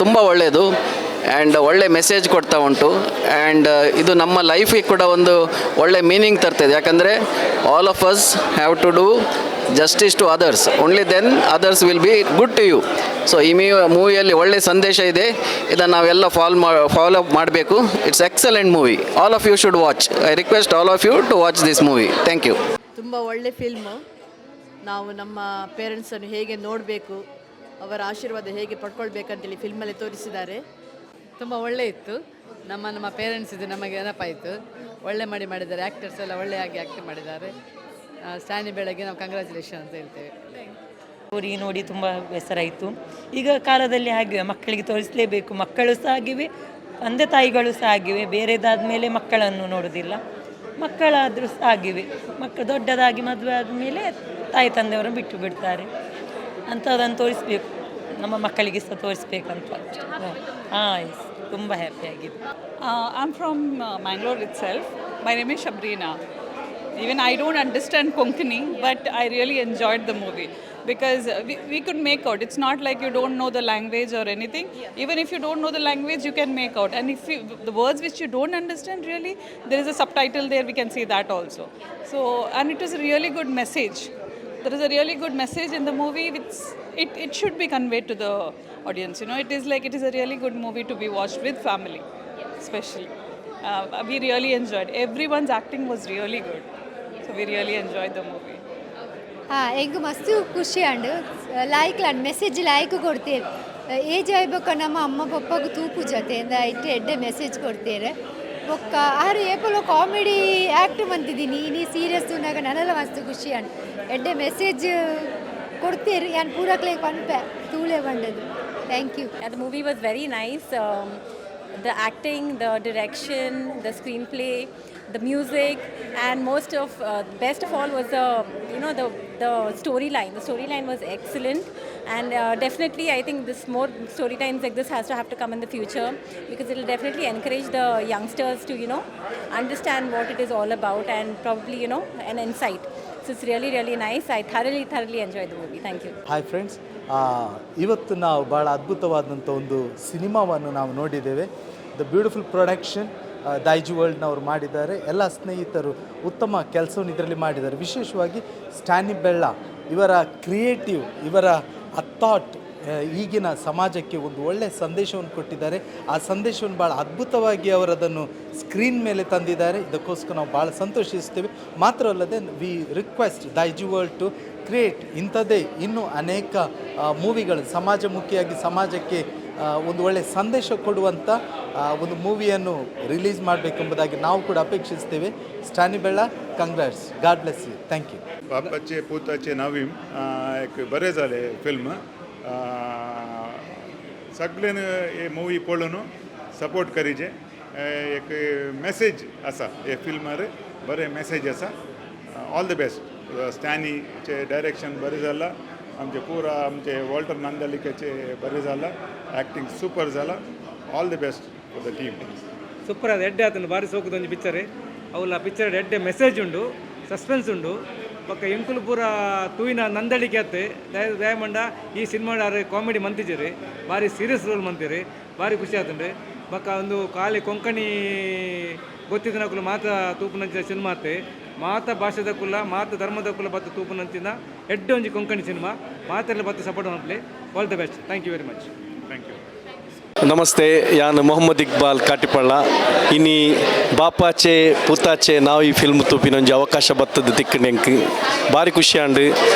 ತುಂಬ ಒಳ್ಳೆಯದು ಆ್ಯಂಡ್ ಒಳ್ಳೆ ಮೆಸೇಜ್ ಕೊಡ್ತಾ ಉಂಟು. ಆ್ಯಂಡ್ ಇದು ನಮ್ಮ ಲೈಫಿಗೆ ಕೂಡ ಒಂದು ಒಳ್ಳೆ ಮೀನಿಂಗ್ ತರ್ತದೆ. ಯಾಕಂದರೆ all of us have to do justice to others, only then others will be good to you. So ಈ ಮೂವಿಯಲ್ಲಿ ಒಳ್ಳೆಯ ಸಂದೇಶ ಇದೆ, ಇದನ್ನು ನಾವೆಲ್ಲ ಫಾಲೋ ಮಾಡಬೇಕು. It's excellent movie, all of you should watch. I request all of you to watch this movie. Thank you. ತುಂಬ ಒಳ್ಳೆ film. ನಾವು ನಮ್ಮ ಪೇರೆಂಟ್ಸನ್ನು ಹೇಗೆ ನೋಡಬೇಕು, ಅವರ ಆಶೀರ್ವಾದ ಹೇಗೆ ಪಡ್ಕೊಳ್ಬೇಕಂತೇಳಿ ಫಿಲ್ಮಲ್ಲಿ ತೋರಿಸಿದ್ದಾರೆ. ತುಂಬ ಒಳ್ಳೆ ಇತ್ತು. ನಮ್ಮ ನಮ್ಮ ಪೇರೆಂಟ್ಸ್ ಇದು ನಮಗೆ ನೆನಪಾಯಿತು. ಒಳ್ಳೆ ಮಾಡಿದ್ದಾರೆ. ಆ್ಯಕ್ಟರ್ಸ್ ಎಲ್ಲ ಒಳ್ಳೆಯಾಗಿ ಆ್ಯಕ್ಟ್ ಮಾಡಿದ್ದಾರೆ. ಸ್ಟ್ಯಾನಿ ಬೆಳಗ್ಗೆ ನಾವು ಕಂಗ್ರ್ಯಾಚುಲೇಷನ್ ಅಂತ ಹೇಳ್ತೇವೆ. ಅವರಿಗೆ ನೋಡಿ ತುಂಬ ಬೇಸರ ಆಯಿತು. ಈಗ ಕಾಲದಲ್ಲಿ ಹಾಗೆ ಮಕ್ಕಳಿಗೆ ತೋರಿಸಲೇಬೇಕು. ಮಕ್ಕಳು ಸಹ ಆಗಿವೆ, ತಂದೆ ತಾಯಿಗಳು ಸಹ ಆಗಿವೆ. ಬೇರೆದಾದ ಮೇಲೆ ಮಕ್ಕಳನ್ನು ನೋಡೋದಿಲ್ಲ. ಮಕ್ಕಳಾದರೂ ಸಹ ಆಗಿವೆ. ಮಕ್ಕಳು ದೊಡ್ಡದಾಗಿ ಮದುವೆ ಆದಮೇಲೆ ತಾಯಿ ತಂದೆಯವರನ್ನು ಬಿಟ್ಟು ಬಿಡ್ತಾರೆ. ಅಂಥದ್ದನ್ನು ತೋರಿಸಬೇಕು, ನಮ್ಮ ಮಕ್ಕಳಿಗೆ ಸಹ ತೋರಿಸ್ಬೇಕಂತ. ಹಾಂ, ಎಸ್, ತುಂಬ ಹ್ಯಾಪಿ ಆಗಿದೆ. I am from Mangalore itself. My name is Shabrina. Even I don't understand Konkani, but I really enjoyed the movie because we could make out. It's not like you don't know the language or anything. Even if you don't know the language, you can make out. And if you, the words which you don't understand really, there is a subtitle there, we can see that also. So, and it was a really good message. There is a really good message in the movie, which it should be conveyed to the audience. It is like, it is a really good movie to be watched with family, especially. We really enjoyed. Everyone's acting was really good. So we really enjoyed the movie. ಹಾಂ, ಎಂಕ್ ಮಸ್ತ್ ಖುಷಿ and ಲಾಯ್ಕ್ ಲಾಂಡ್ message ಲಾಯ್ಕ್ ಕೊಡ್ತೇವೆ. Age ಆಯ್ಬೊಕ್ಕ ನಮ್ಮ ಅಮ್ಮ ಪಪ್ಪಗ್ ತೂಪು ಜೊತೆ ಇಟ್ಟು ಎಡ್ಡೆ ಮೆಸೇಜ್ ಕೊಡ್ತೇವೆ. ಬೊಕ್ಕ ಆರು ಏಪಲ ಕಾಮಿಡಿ ಆ್ಯಕ್ಟ್ ಮಂತಿದ್ದೀನಿ ನೀ ಸೀರಿಯಸ್ ತೂನಾಗ ನನಲ ಮಸ್ತ್ ಖುಷಿ ಆಂಡ್ ಎಡ್ಡೆ ಮೆಸೇಜ್ ಕೊಡ್ತೇರು. ಯಾನ್ ಪೂರಕ್ಲೆ ಪನ್ಪೆ ತೂಲೆ ಬಂಡದು. Thank you. The movie was very nice. The acting, the direction, the screenplay, the music, and most of best of all was the you know the storyline. The storyline was excellent, and definitely I think this more storylines like this has to have to come in the future, because it will definitely encourage the youngsters to understand what it is all about and probably an insight. So it's really, really nice. I thoroughly, thoroughly enjoyed the movie. Thank you. Hi friends, ಇವತ್ತು ನಾವು ಭಾಳ ಅದ್ಭುತವಾದಂಥ ಒಂದು ಸಿನಿಮಾವನ್ನು ನಾವು ನೋಡಿದ್ದೇವೆ. The beautiful production Daiji ವರ್ಲ್ಡ್ನವರು ಮಾಡಿದ್ದಾರೆ. ಎಲ್ಲ ಸ್ನೇಹಿತರು ಉತ್ತಮ ಕೆಲಸವನ್ನು ಇದರಲ್ಲಿ ಮಾಡಿದ್ದಾರೆ. ವಿಶೇಷವಾಗಿ ಸ್ಟ್ಯಾನಿ ಬೆಳ್ಳ ಇವರ ಕ್ರಿಯೇಟಿವ್, ಇವರ ಆ ಥಾಟ್ ಈಗಿನ ಸಮಾಜಕ್ಕೆ ಒಂದು ಒಳ್ಳೆಯ ಸಂದೇಶವನ್ನು ಕೊಟ್ಟಿದ್ದಾರೆ. ಆ ಸಂದೇಶವನ್ನು ಭಾಳ ಅದ್ಭುತವಾಗಿ ಅವರು ಅದನ್ನು ಸ್ಕ್ರೀನ್ ಮೇಲೆ ತಂದಿದ್ದಾರೆ. ಇದಕ್ಕೋಸ್ಕರ ನಾವು ಭಾಳ ಸಂತೋಷಿಸ್ತೇವೆ. ಮಾತ್ರವಲ್ಲದೆ we request Daijiworld to create ಇಂಥದ್ದೇ ಇನ್ನೂ ಅನೇಕ ಮೂವಿಗಳು, ಸಮಾಜಮುಖಿಯಾಗಿ ಸಮಾಜಕ್ಕೆ ಒಂದು ಒಳ್ಳೆಯ ಸಂದೇಶ ಕೊಡುವಂಥ ಒಂದು ಮೂವಿಯನ್ನು ರಿಲೀಸ್ ಮಾಡಬೇಕೆಂಬುದಾಗಿ ನಾವು ಕೂಡ ಅಪೇಕ್ಷಿಸ್ತೇವೆ. Stany Bella, congrats, God bless you, thank you. बापाचे पुताचे नावीम एक बरें जालें फिल्म. सगळ्यान हे मुवी पळोवन सपोर्ट करीजे. एक मेसेज आसा हे फिल्मार, बरें मेसेज आसा. All the best. स्टॅनीचें डायरेक्शन बरें जालां, आमचे पुरा आमचे वॉल्टर नांदलिकाचे बरें जालां, एक्टिंग सुपर जाला. All the best for the team. Super ಅದು ಎಡ್ಡೆ ಆತನು ಬಾರಿ ಸೋಕುದ ಒಂಜಿ ಪಿಕ್ಚರ್. ಅವಲ ಪಿಕ್ಚರ್ ಎಡ್ಡೆ ಮೆಸೇಜ್ ಉಂಡು, ಸಸ್ಪೆನ್ಸ್ ಉಂಡು. ಬೊಕ್ಕ ಎಂಕುಲು ಪೂರ ತೂಯಿನ ನಂದಳಿಕೆ ಅತ್ತೆ. ದಯಮಂಡ ಈ ಸಿನಿಮಾ ಕಾಮಿಡಿ ಮಂತಿಜೆರ್, ಬಾರಿ ಸೀರಿಯಸ್ ರೋಲ್ ಮಂತಿರಿ, ಬಾರಿ ಖುಷಿ ಆತುಂಡು. ಬೊಕ್ಕ ಒಂದು ಖಾಲಿ ಕೊಂಕಣಿ ಗೊತ್ತಿದ್ದನಕುಲು ಮಾತ ತೂಪುನಂಚಿನ ಸಿನಿಮಾ ಅತ್ತೆ. ಮಾತ ಭಾಷೆದಕುಲ್ಲ ಮಾತ ಧರ್ಮದಕುಲ ಬತ್ತ ತೂಪುನಂಚಿನ ಎಡ್ಡೆ ಒಂಜಿ ಕೊಂಕಣಿ ಸಿನಿಮಾ. ಮಾತೆಲ್ಲ ಬತ್ತ support ಮಲ್ಪಲೆ. All the best. Thank you very much. Thank you. ನಮಸ್ತೆ, ಯಾನ್ ಮೊಹಮ್ಮದ್ ಇಕ್ಬಾಲ್ ಕಾಟಿಪಳ್ಳ. ಇನಿ ಬಾಪಾಚೆ ಪುತಾಚೆ ನಾವು ಈ ಫಿಲ್ಮ್ ತೂಪಿನೊಂಜಿ ಅವಕಾಶ ಬತ್ತದ ತಿಕ್ಕಂಡು ಎಂಕ್ ಭಾರಿ ಖುಷಿ ಆಂಡ್.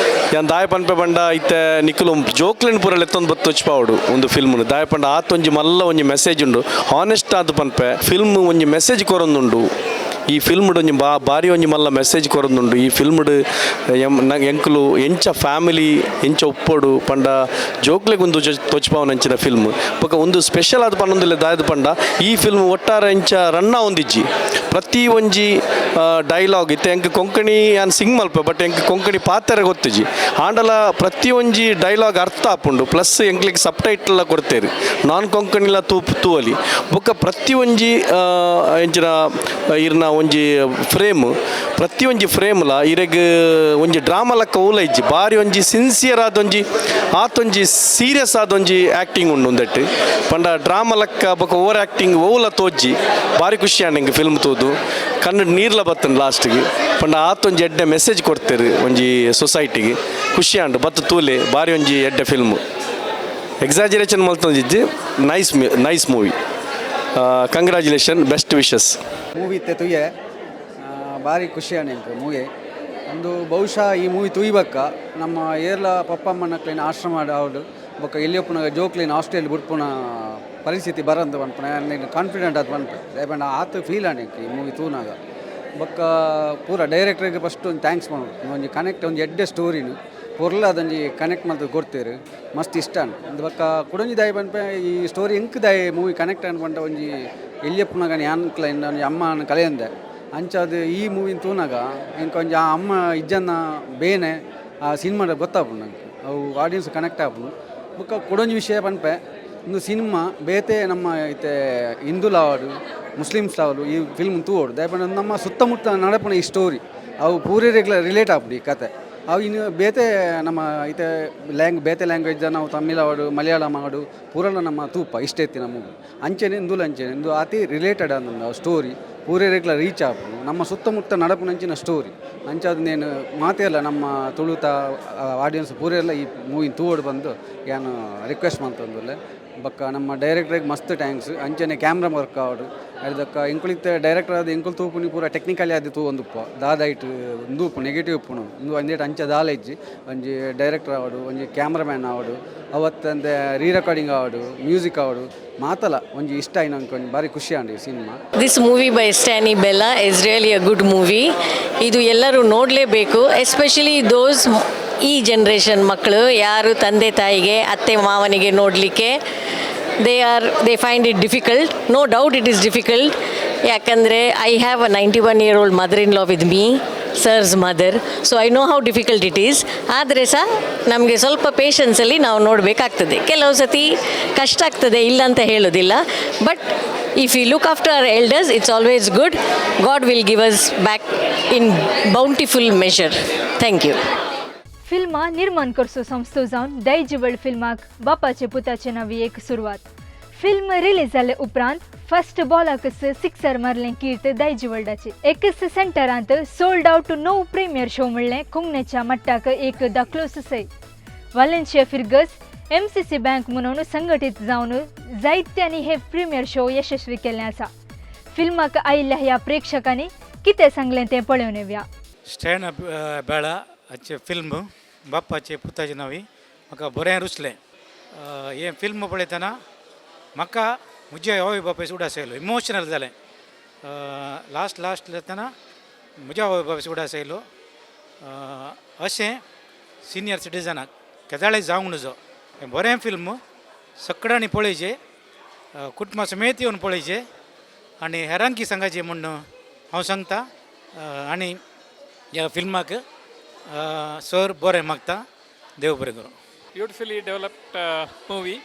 ಯಾನ್ ದಾಯ ಪನ್ಪೆ ಪಂಡ ಇತ್ತೆ ನಿಕುಲು ಜೋಕ್ಲೆನ್ ಪೂರ ಲೆತ್ತೊಂದು ಬತ್ತು ವಚ್ಪಾವಡು ಒಂದು ಫಿಲ್ಮ್. ದಾಯ ಪಂಡ ಆತೊಂಜಿ ಮಲ್ಲ ಒಂಜಿ ಮೆಸೇಜ್ ಉಂಡು. ಹಾನೆಸ್ಟ್ ಆದ್ ಪನ್ಪೆ ಫಿಲ್ಮ್ ಒಂಜಿ ಮೆಸೇಜ್ ಕೊರೊಂದುಂಡು. ಈ ಫಿಲ್ಮ್ಡ್ ಒಂಜಿ ಭಾರಿ ಒಂಜಿ ಮಲ್ಲ ಮೆಸೇಜ್ ಕೊರೊಂದುಂಡು. ಈ ಫಿಲ್ಮ್ಡ್ ಎಂಕುಲು ಎಂಚ ಫ್ಯಾಮಿಲಿ ಎಂಚ ಉಪ್ಪೊಡು ಪಂಡ ಜೋಕ್ಲೆಗ್ ಒಂದು ತೋಚ್ಪಾವನಂಚಿನ ಫಿಲ್ಮ್. ಬೊಕ ಒಂದು ಸ್ಪೆಷಲ್ ಆದ್ ಪನ್ನೊಂದುಲ್ಲೆ ದಾಯದ ಪಂಡ ಈ ಫಿಲ್ಮ್ ಒಟ್ಟಾರೆ ಎಂಚ ರನ್ನ ಒಂದಿಜ್ಜಿ. ಪ್ರತಿ ಒಂಜಿ ಡೈಲಾಗ್ ಇತ್ತೆ ಎಂಕ್ ಕೊಂಕಣಿ ಯಾನ್ ಸಿಂಗ್ ಮಲ್ಪೆ, ಬಟ್ ಎಂಕ್ ಕೊಂಕಣಿ ಪಾತೆರ ಗೊತ್ತಿಜ್ಜಿ. ಆಂಡಲ ಪ್ರತಿ ಒಂಜಿ ಡೈಲಾಗ್ ಅರ್ಥ ಆಪುಂಡು. ಪ್ಲಸ್ ಎಂಕ್ಲೆಗ್ ಸಬ್ ಟೈಟಲ್ ಕೊಡ್ತೇರು ನಾನ್ ಕೊಂಕಣಿಲ ತೂವಲಿ. ಬೊಕ್ಕ ಪ್ರತಿ ಒಂಜಿ ಎಂಚಿನ ಇರ್ನ ಒಂಜಿ ಫ್ರೇಮ್, ಪ್ರತಿ ಒಂಜಿ ಫ್ರೇಮ್ಲ ಇರೆಗ್ ಒಂಜಿ ಡ್ರಾಮಾ ಲಕ್ಕ ಓಲ ಇಜ್ಜಿ. ಬಾರಿ ಒಂಜಿ ಸಿನ್ಸಿಯರ್ ಆದೊಂಜಿ ಆತೊಂಜಿ ಸೀರಿಯಸ್ ಆದೊಂಜಿ ಆ್ಯಕ್ಟಿಂಗ್ ಉಂಡು ಒಂದೆಟ್ ಪಂಡ ಡ್ರಾಮಾ ಲಕ್ಕ ಬೊಕ್ಕ ಓವರ್ ಆ್ಯಕ್ಟಿಂಗ್ ಓಲ ತೋಜ್ಜಿ. ಭಾರಿ ಖುಷಿ ಆಂಡ್ ಎಂಕ್ ಫಿಲ್ಮ್ ತೂದು ಕಣ್ಣು ನೀರ್ಲ ಬತ್ತನ್ ಲಾಸ್ಟಿಗೆ. ಪಂಡ ಆತೊಂಜಿ ಎಡ್ಡೆ ಮೆಸೇಜ್ ಕೊಡ್ತೇರು ಒಂಜಿ ಸೊಸೈಟಿಗೆ. ಖುಷಿ ಆಂಡ್ ಬತ್ತು ತೂಲೆ. ಬಾರಿ ಒಂಜಿ ಎಡ್ಡೆ ಫಿಲ್ಮ್. ಎಕ್ಸಾಜರೇಷನ್ ಮಲ್ತೊಂದಿಜ್ಜಿ. Nice, nice movie. Congratulation, best wishes. Movie ಇತ್ತೆ ತುಯ್ಯೆ, ಭಾರಿ ಖುಷಿ ಎಂಕ್ ಮೂವಿ. ಒಂದು ಬಹುಶಃ ಈ ಮೂವಿ ತುಯ್ಬಕ್ಕ ನಮ್ಮ ಏರ್ಲ ಪಪ್ಪಮ್ಮನಕ್ಲೇನ ಆಶ್ರಮ ಆವಡ್, ಬೊಕ್ಕ ಎಲ್ಲಿಯಪ್ಪನ ಜೋಕ್ಲೇನ ಹಾಸ್ಟೆಲ್ ಬುಡ್ಪುನ ಪರಿಸ್ಥಿತಿ ಬರಂದು ಪನ್ಪುನ ಕಾನ್ಫಿಡೆಂಟ್ ಆದ್ ಪನ್ಪೆ. ದಾಯೆ ಪಂಡ ಆತ್ ಫೀಲ್ ಆಂಡ್ ಎಂಕ್ ಈ ಮೂವಿ ತೂನಾಗ. ಬೊಕ್ಕ ಪೂರ ಡೈರೆಕ್ಟ್ರಿಗೆ ಫಸ್ಟ್ ಒಂದು thanks ಪನೊಡು. ಒಂಜಿ ಕನೆಕ್ಟ್, ಒಂಜಿ ಎಡ್ಡೆ ಸ್ಟೋರಿನು ಪೊರ್ಲ ಅದೊಂಜಿ ಕನೆಕ್ಟ್ ಮಲ್ತ್ ಕೊರ್ತೆರ್. ಮಸ್ತ್ ಇಷ್ಟ ಆಂಡ್ ಉಂದು. ಬೊಕ್ಕ ಕುಡೊಂಜಿ ದಾಯೆ ಪನ್ಪೆ, ಈ ಸ್ಟೋರಿ ಎಂಕ್ ದಾಯೆ ಮೂವಿ ಕನೆಕ್ಟ್ ಆಂಡ್ ಪಂಡ, ಒಂಜಿ ಎಲ್ಯಪ್ಪುನಗ ಯಾನ್ಕ್ಲ ಒಂಜಿ ಅಮ್ಮನ ಕಲೆಯಂದೆ. ಅಂಚಾದ್ ಈ ಮೂವಿನ ತೂನಾಗ ಎಂಕ್ ಒಂಜಿ ಆ ಅಮ್ಮ ಇಜ್ಜನ್ನ ಬೇನೆ ಆ ಸಿನಿಮಾದ ಗೊತ್ತಾಪುಂಡು ನಂಗೆ. ಅವು ಆಡಿಯನ್ಸ್ ಕನೆಕ್ಟ್ ಆಪುಂಡು. ಬೊಕ್ಕ ಕುಡೊಂಜಿ ವಿಷಯ ಪನ್ಪೆ, ಉಂದು ಸಿನಿಮಾ ಬೇತೆ ನಮ್ಮ ಇತ್ತೆ ಹಿಂದೂಲ ಆವಡ್, ಮುಸ್ಲಿಮ್ಸ್ ಆವಡ್, ಈ ಫಿಲ್ಮ್ ತೂವೊಡು. ದಾಯೆ ಪಂಡ ನಮ್ಮ ಸುತ್ತಮುತ್ತ ನಡಪುನ ಈ ಸ್ಟೋರಿ ಅವು ಪೂರೆರೆಗ್ಲ ರಿಲೇಟ್ ಆಪುಂಡು ಈ ಕತೆ. ಅವು ಇನ್ನು ಬೇತೆ ನಮ್ಮ ಇತ್ತೆ ಬೇತೆ ಲ್ಯಾಂಗ್ವೇಜ್, ನಾವು ತಮಿಳ್ ಆವಡ್, ಮಲಯಾಳಂ ಆವಡ್, ಪೂರಲ ನಮ್ಮ ತೂಪ ಇಷ್ಟ ಇತ್ತಿನ ಮೂವಿ. ಅಂಚೆನೆ ಇಂದುಲ ಅಂಚೆನೆ ಇಂದು ಅತಿ ರಿಲೇಟೆಡ್ ಆಂದ್ ಸ್ಟೋರಿ, ಪೂರೆರೆಗ್ಲ ರೀಚ್ ಆಪುಂಡು. ನಮ್ಮ ಸುತ್ತಮುತ್ತ ನಡಪುನಂಚಿನ ಸ್ಟೋರಿ. ಅಂಚಾದ್ ನೇನು ಮಾತೆರ್ಲ ನಮ್ಮ ತುಳುತ ಆಡಿಯನ್ಸ್ ಪೂರೆರ್ಲ ಈ ಮೂವಿನ ತೂವೊಡು ಬಂದು ಯಾನ್ ರಿಕ್ವೆಸ್ಟ್ ಮಂತೊಂದುಲ್ಲೆ. ಬೊಕ್ಕ ನಮ್ಮ ಡೈರೆಕ್ಟ್ರಿಗೆ ಮಸ್ತ್ thanks. ಅಂಚನೆ ಕ್ಯಾಮ್ರಾ ವರ್ಕ್ ಆವಡ್ ಅಯ್ದಕ್ಕ ಎಂಕುಲು ಇತ್ತೆ ಡೈರೆಕ್ಟರ್ ಆದ್ ಎಂಕುಲು ತೂಪುನಿ ಪೂರ ಟೆಕ್ನಿಕಲಿ ಆದ್ ತೂವೊಂದುಪ್ಪ. ದಾದ ಐಟ್ ಉಂದು ಉಪ್ಪು ನೆಗೆಟಿವ್ ಉಪ್ಪುನು ಉಂದು ಅಂದೇಟ್ ಅಂಚ ದಾಲ ಇಜ್ಜಿ. ಒಂಜಿ ಡೈರೆಕ್ಟರ್ ಆವಡ್, ಒಂಜಿ ಕ್ಯಾಮ್ರಾಮ್ಯಾನ್ ಆವಡ್, ಅವತ್ತಂದೆ ರೀ ರೆಕಾರ್ಡಿಂಗ್ ಆವಡ್, ಮ್ಯೂಸಿಕ್ ಆವಡ್, ಮಾತಲ ಒಂಜಿ ಇಷ್ಟ ಆಯಿನ ಒಂಜಿ ಭಾರಿ ಖುಷಿ ಆಂಡ್ ಈ cinema. This movie by Stany Bella is really a good movie. ಇದು ಎಲ್ಲರೂ ನೋಡಲೇಬೇಕು. ಎಸ್ಪೆಷಲಿ ದೋಸ್ ಈ ಜನ್ರೇಷನ್ ಮಕ್ಕಳು ಯಾರು ತಂದೆ ತಾಯಿಗೆ, ಅತ್ತೆ ಮಾವನಿಗೆ ನೋಡಲಿಕ್ಕೆ they find it difficult. No doubt it is difficult. ಯಾಕಂದರೆ I have a 91 year old mother in law with me, sir's mother, so I know how difficult it is. ಆದರೆ ಸಹ ನಮಗೆ ಸ್ವಲ್ಪ ಪೇಷನ್ಸಲ್ಲಿ ನಾವು ನೋಡಬೇಕಾಗ್ತದೆ. ಕೆಲವು ಸತಿ ಕಷ್ಟ ಆಗ್ತದೆ, ಇಲ್ಲ ಅಂತ ಹೇಳೋದಿಲ್ಲ. But if you look after our elders, it's always good. God will give us back in bountiful measure. Thank you. फिल्मां निर्माण करचो संस्थो जावन दायजिवर्ल्ड फिल्माक बापाचे पुताचे नवी एक सुरवात. फिल्म रिलीज जाले उपरांत फर्स्ट बॉलाकच सिक्सर मारलें कीर्त दायजिवर्ल्डाची. एकच सेंटरांत सोल्ड आउट णव प्रिमियर शो म्हणलें कोंकणीच्या मट्टाक एक दाखलोच सय. वालेन्शिया फिर्गज एमसीसी बँक म्हणून संघटीत जावन जायत्यांनी हे प्रिमियर शो यशस्वी केल्लें आसा. फिल्माक आयिल्ल्या ह्या प्रेक्षकांनी कितें सांगलें तें पळोवन येवया. स्टॅन बेळा हाचें फिल्म बाप्पाचे पुताचे नांवी म्हाका बरें रुचलें. हें फिल्म पळयतना म्हाका म्हज्या आवय बापायचो उगडास आयलो. इमोशनल जालें. लास्ट लास्ट जातना म्हज्या आवय बापायचो उगडास आयलो. अशें सिनियर सिटीजनाक केदाळय जावंक नजो. हें बरें फिल्म सगळ्यांनी पळयचें, कुटुंबा समेत येवन पळयचें आनी हेरांकी सांगाचें म्हूण हांव सांगता. आनी ह्या फिल्माक सर बरें मागता. देव बरें करूं. Beautifully developed movie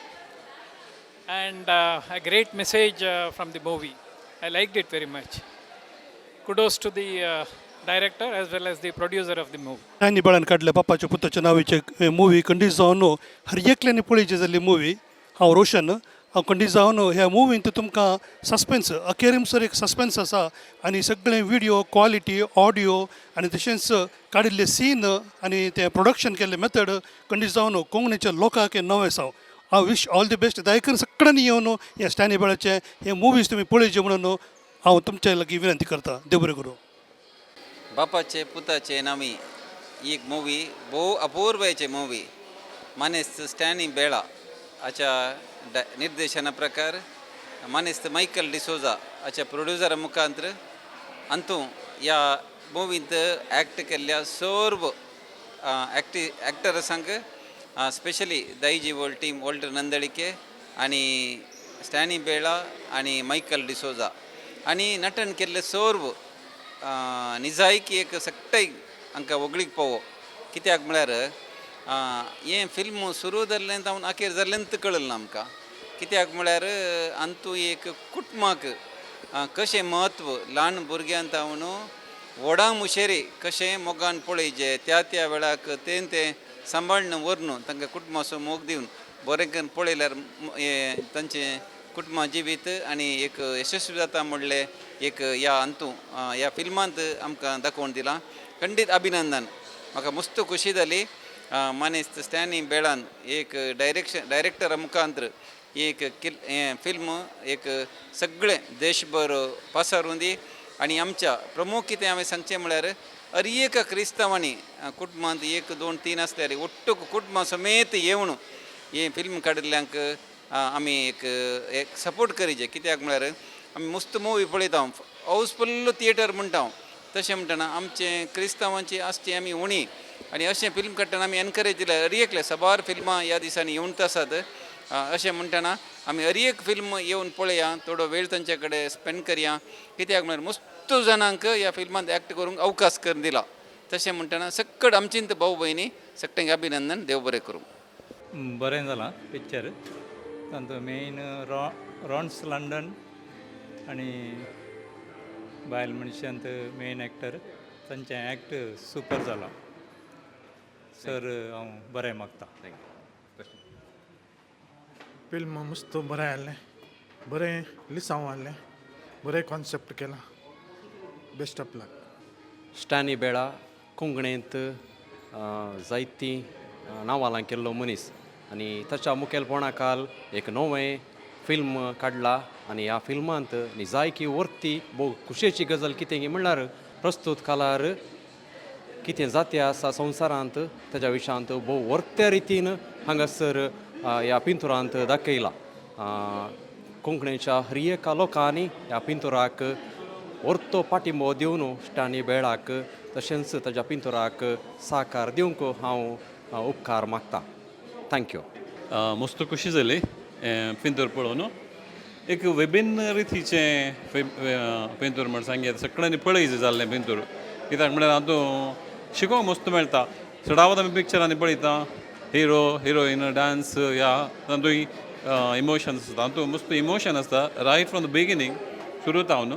and a great message from the movie. I liked it very much. Kudos to the director as well as the producer of the movie. Stanley बेळान काडले बापाच्या पुताच्या नांवाचे मुवी खंडीत जावन हर एकल्यानी पळयची जाल्ली मुवी. हांव रोशन. हांव खंडीत जावन ह्या मुवींत तुमकां सस्पेन्स, अखेरीमसर एक सस्पेन्स आसा आनी सगळें विडियो क्वॉलिटी, ऑडियो आनी तशेंच काडिल्ले सीन आनी तें प्रोडक्शन केल्लें मेथड खंडीत जावन कोंकणीच्या लोकांक हें नवें आसा. हांव विश ऑल the best. दया करून सगळ्यांनी येवन ह्या स्टॅनी बेळाचे हे मुवीज तुमी पळयचे म्हणून हांव तुमचे लागीं विनंती करता. देव बरें करूं. बापाचे पुताचे नामी एक मूवी भोव अपूर्वायचे मूवी. मानेस्त स्टॅनी बेळा हाच्या निर्देशना प्रकार, मानेस्त मायकल डिसोजा हाच्या प्रोड्युसरा मुखांत्र अंतू ह्या मुवींत एक्ट केल्ल्या सर्व एक्टर्सांक, स्पेशली दायजी वर्ल्ड टीम, वॉल्टर नंदळिके आनी स्टॅनी बेळा आनी मायकल डिसोजा आनी नटन केल्ले सर्व निजायकी एक सगळें हांकां व्हगळीक पावो. कित्याक म्हळ्यार हें फिल्म सुरू जाल्लें जावन अखेर जाल्लेंच कळलें ना आमकां. कित्याक म्हळ्यार अंतू एक कुटुंबाक कशें म्हत्व, ल्हान भुरग्यां जावन व्हडां मुशेरी कशें मोगान पळयचें, त्या त्या वेळाक तें तें सांबाळून व्हरून तांकां कुटुंबाचो मोग दिवन बरें करून पळयल्यार हें तांचें कुटुंबा जिवीत आनी एक यशस्वी जाता म्हणलें एक ह्या अंतू ह्या फिल्मांत आमकां दाखोवन दिलां. खंडीत अभिनंदन. म्हाका मस्त खुशी जाली मानेस्त स्टॅनी बेळान एक डायरेक्शन डायरेक्टरा मुखांत्र एक हें फिल्म एक सगळें देशभर पसरून दी. आनी आमच्या प्रमुख कितें हांवें सांगचें म्हळ्यार हर एक क्रिस्तांवांनी कुटुंबांत 1 2 3 आसल्यार ಒಟ್ಟು कुटुंबा समेत येवन हें फिल्म काडिल्ल्यांक आमी एक एक सपोर्ट करीजे. कित्याक म्हळ्यार आमी मस्त मुवी पळयता, हावसफुल्ल थिएटर म्हणटा हांव, तशें म्हणटना आमचें क्रिस्तांवांची आसची आमी उणी आनी अशें फिल्म काडटना आमी एनकरेज दिल्यार हर एकले साबार फिल्मां ह्या दिसांनी येवंत आसात. अशें म्हणटना आमी हर एक फिल्म येवन पळया, थोडो वेळ तांचे कडेन स्पेंड करया. कित्याक म्हळ्यार मस्त जाणांक ह्या फिल्मांत एक्ट करूंक अवकाश करून दिला. तशें म्हणटना सक्कड आमचींत भाव भयणी सगळ्यांक अभिनंदन. देव बरें करूं. बरें जालां पिक्चर. तातूंत मेन रॉन्स लंडन आनी बायल मनशांत मेन एक्टर, तांचें एक्ट सुपर जालां. सर हांव बरें मागता. फिल्म मस्त बरें आसलें, बरें लिसांव आहलें, बरें कॉन्सेप्ट केलां. Best of luck. स्टॅनी बेळा कोंकणींत जायतीं नांवां केल्लो मनीस आनी ताच्या मुखेलपणा काल एक नवें फिल्म काडला आनी ह्या फिल्मांत निजायकी वर्ती भोव खुशयेची गजाल कितें म्हणल्यार प्रस्तूत काळार कितें जाती आसा संवसारांत ताच्या विशयांत भोव वर्त्या रितीन हांगासर ह्या पिंतुरांत दाखयला. कोंकणीच्या हर एका लोकांनी ह्या पिंतुराक वर्तो पाठिंबो दिवन स्टॅनी बेळाक तशेंच ताच्या पिंतुराक साकार दिवंक हांव उपकार मागता. Thank you. मस्त खुशी जाली पिंतूर पळोवन. एक विभिन्न रितीचें पिंतूर म्हण सांगया, सगळ्यांनी पळयचें जाल्लें पिंतूर. कित्याक म्हळ्यार हातूंत शिकोवंक मस्त मेळटा. चडावत आमी पिक्चरांनी पळयता हिरो हिरोईन डांस ह्या तातूंत इमोशन्स आसता, तातूंत मस्त इमोशन आसता रायट फ्रॉम the beginning सुरू जावन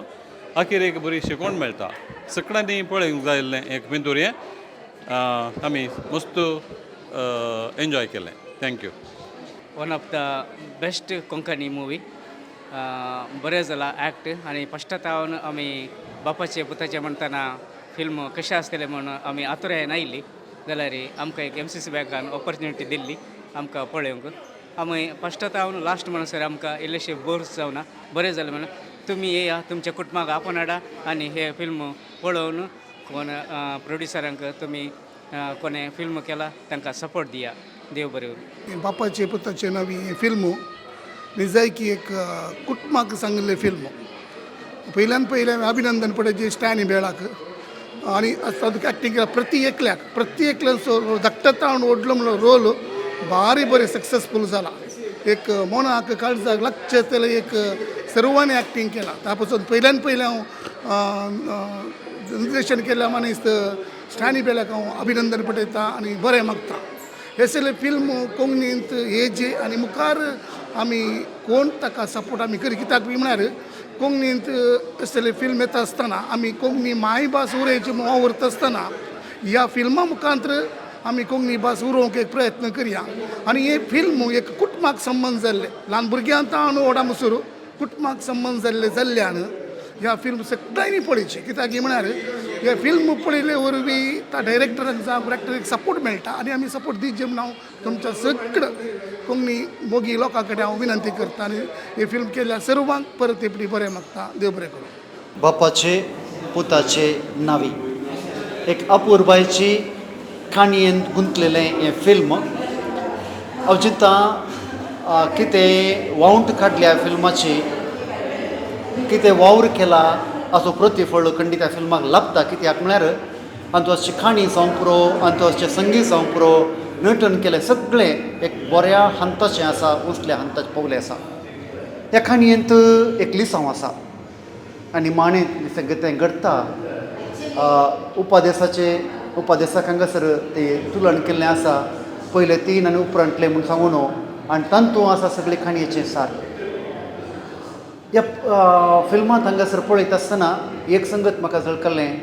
अखेर एक बरी शिकवण मेळटा. सगळ्यांनी पळोवंक जाय आसलें एक पिंतूर हें. आमी मस्त एन्जॉय केलें. Thank you. One of the best Konkani movie. बरें जाला एक्ट आनी फस्ट तावन आमी बापाचे पुताचे म्हणटना फिल्म कशें आसतलें म्हूण आमी आतुरायेन आयली जाल्यार आमकां एक एमसीसी बँकान ऑपॉर्च्युनिटी दिल्ली आमकां पळोवंक. आमी फस्ट तावन लास्ट म्हणसर आमकां इल्लेशें बोर जावना, बरें जालें म्हणून तुमी येया, तुमच्या कुटुंबाक आपोवन हाडा आनी हे फिल्म पळोवन कोण प्रोड्युसरांक तुमी कोणें फिल्म केला तांकां सपोर्ट दिया. देव बरें करूं. बापाचे पुताचे नवी हें फिल्म निजायकी एक कुटुंबाक सांगिल्लें फिल्म. पयल्यान पयलें अभिनंदन पळय स्टॅनी बेळाक आनी तातूंत एक्टींग केला प्रति एकल्याक, प्रति एकल्याचो धाकटो तावन व्हडलो म्हणलो रोल भारी बरें सक्सेसफूल जाला. एक मनाक काळजाक लागचें जाल्यार एक सर्वांनी एक्टींग केलां. त्या पासून पयल्यान पयलें हांव निर्देशन केल्ल्या मनीस स्टॅनी बेळाक हांव अभिनंदन पठयता आनी बरें मागता. हे सगळे फिल्म कोंकणींत हे जे आनी मुखार आमी कोण ताका सपोर्ट आमी करी. कित्याक म्हळ्यार कोंकणींत असले फिल्म येता आसतना आमी कोंकणी मायभास उरयची म्हूण वावुरता आसतना ह्या फिल्मा मुखांत्र आमी कोंकणी भास उरोवंक एक प्रयत्न करया. आनी हे फिल्म एक कुटुंबाक संबंद जाल्ले, ल्हान भुरग्यां तावन व्हडा म्हणसर कुटुंबाक संबंद जाल्ले जाल्ल्यान ह्या फिल्म सगळ्यांनी पळयचें. कित्याक म्हळ्यार हे फिल्म पळयले वरवीं त्या डायरेक्टराक जावं एक्टराक सपोर्ट मेळटा आनी आमी सपोर्ट दिवचे म्हूण हांव तुमच्या सगळ्या कोंकणी मोगी लोकां कडेन हांव विनंती करता आनी हे फिल्म केल्ल्या सर्वांक परत एकटी बरें मागता. देव बरें करूं. बापाचे पुताचे नावी एक अपुरबायची काणयेन गुंतलेलें हें फिल्म. हांव चिंता कितें वावंट काडल्या फिल्माची, कितें वावर केला हाचो प्रतिफळ खंडीत ह्या फिल्माक लाभता. कित्याक म्हळ्यार आनी काणी जावंक पुरो, आनी संगीत जावंक पुरो, नटन केलें सगळें एक बऱ्या हंताचें आसा, उंचल्या हंताचें पावलें आसा. ह्या काणयेंत एक लिसांव आसा आनी माणें सगळें तें घडटा. उपादेसाचे उपादेसाक हांगासर ते तुलन केल्लें आसा, पयले तीन आनी उपरांतले म्हूण सांगून, आनी तातूंत आसा सगळें काणयेचें सार. ह्या फिल्मांत हांगासर पळयता आसतना एक संगत म्हाका झळकलें,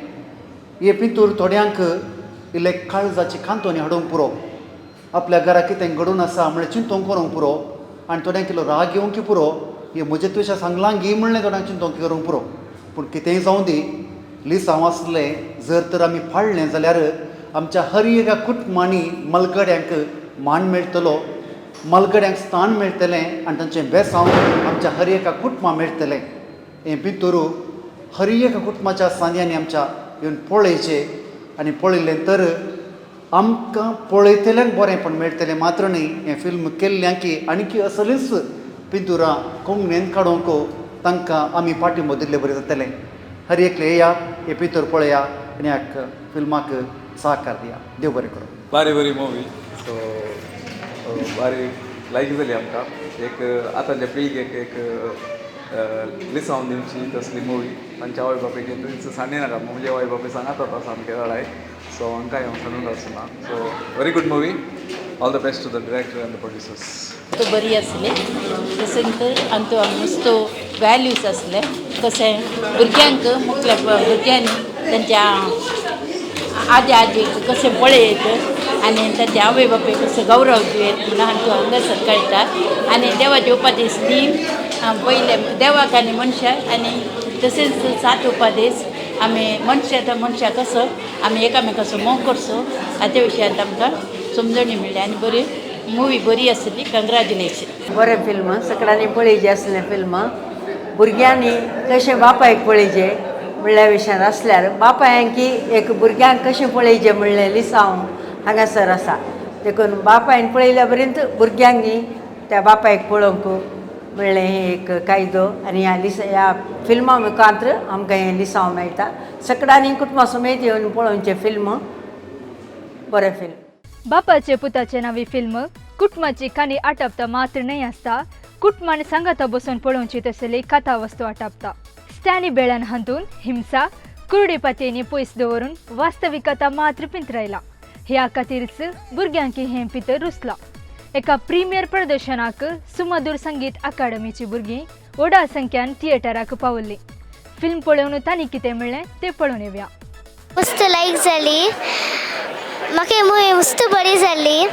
हे पिंतूर थोड्यांक इल्ले काळजाची कांतोनी हाडूंक पुरो, आपल्या घरा कितें घडून आसा म्हळ्यार चिंतूंक करूंक पुरो, आनी थोड्यांक इल्लो राग येवंक पुरो, हे म्हजे तुवें सांगलां गी म्हणलें थोड्यांक चिंतोंक करूंक पुरो. पूण कितेंय जावं दी, लिसांव आसलें जर तर आमी पाळ्ळें जाल्यार आमच्या हर एका कुटुंबांनी मलगड्यांक मान मेळटलो, मलगड्यांक स्थान मेळटलें आनी तांचें बेसांव आमच्या हर एका कुटुंबां मेळटलें. हें भितर हर एका कुटुंबाच्या सांद्यांनी आमच्या येवन पळयचें आनी पळयलें तर आमकां पळयतल्यांक बरेंपण मेळटलें मात्र न्ही, हें फिल्म केल्ल्यांकी आनीकी असलीच पिंतुरां कोंकणीन काडूंक तांकां आमी पाठिंबो दिल्ले बरें जातलें. हर एकले येया, हे पिंतूर पळया आनी ह्या फिल्माक सहकार दिया. देव बरें करूं. बारी बरी मुवी, सो बारी लायक जाली आमकां. एक आतांच्या पिळगेक एक लिसांव दिवची तसली मुवी. तांच्या आवय बापायक थंयच सांडी नाका, म्हजे आवय बापूय सांगात आतां सामकें लडाय, सो हांकां हांव सांडून आसना. So very good movie, all the best to the director and the producers. तो बरी आसली तशेंच आमचो मस्तो वॅल्यूज आसले कशें भुरग्यांक मुखल्या भुरग्यांनी तांच्या आजी आजयेक कशें पळयत आनी तांच्या आवय बापूय कसो गौरव दियत म्हणून आमचो हांगासर कळटा. आनी देवाचे उपादेश ती पयले देवाक आनी मनशाक आनी तशेंच सात उपादेश आमी मनशा तर मनशाक कसो आमी एकामेकाचो मोग करचो हाच्या विशयांत आमकां समजणी मेळ्ळी आनी बरी मुवी बरी आसली. कंग्रेच्युलेशन. बरें फिल्म सगळ्यांनी पळयचें आसलें फिल्म. भुरग्यांनी कशें बापायक पळयचें म्हणल्या विशयान आसल्यार बापायांकी एक भुरग्यांक कशें पळयचें म्हणलें लिसांव हांगासर आसा. देखून बापायन पळयल्या पर्यंत भुरग्यांनी त्या बापायक पळोवंक म्हणलें हें एक कायदो आनी ह्या लिस ह्या फिल्मा मुखांत्र आमकां हें लिसांव मेळटा. सगळ्यांनी कुटुंबा समेत येवन पळोवचें फिल्म, बरें फिल्म. बापाचे पुताचे नवी फिल्म कुटुंबाची काणी आटापता मात्र न्हय आसता, कुटुंबान सांगाता बसून पळोवची तसली कथा वस्तू आटापता. स्टॅनी बेळान हातून हिंसा कुरडी पातयेंनी पयस दवरून वास्तविकता मात्र पिंतरायला. ह्या खातीरच भुरग्यांकी हें पितर रुसला. एका प्रिमियर प्रदर्शनाक सुमधूर संगीत अकादमीची भुरगीं व्हडा संख्यान थिएटराक पावल्लीं. फिल्म पळोवन तांणी कितें म्हणलें तें पळोवन येवया. मस्त लायक जाली म्हाका ही मुवी, मस्त बरी जाली.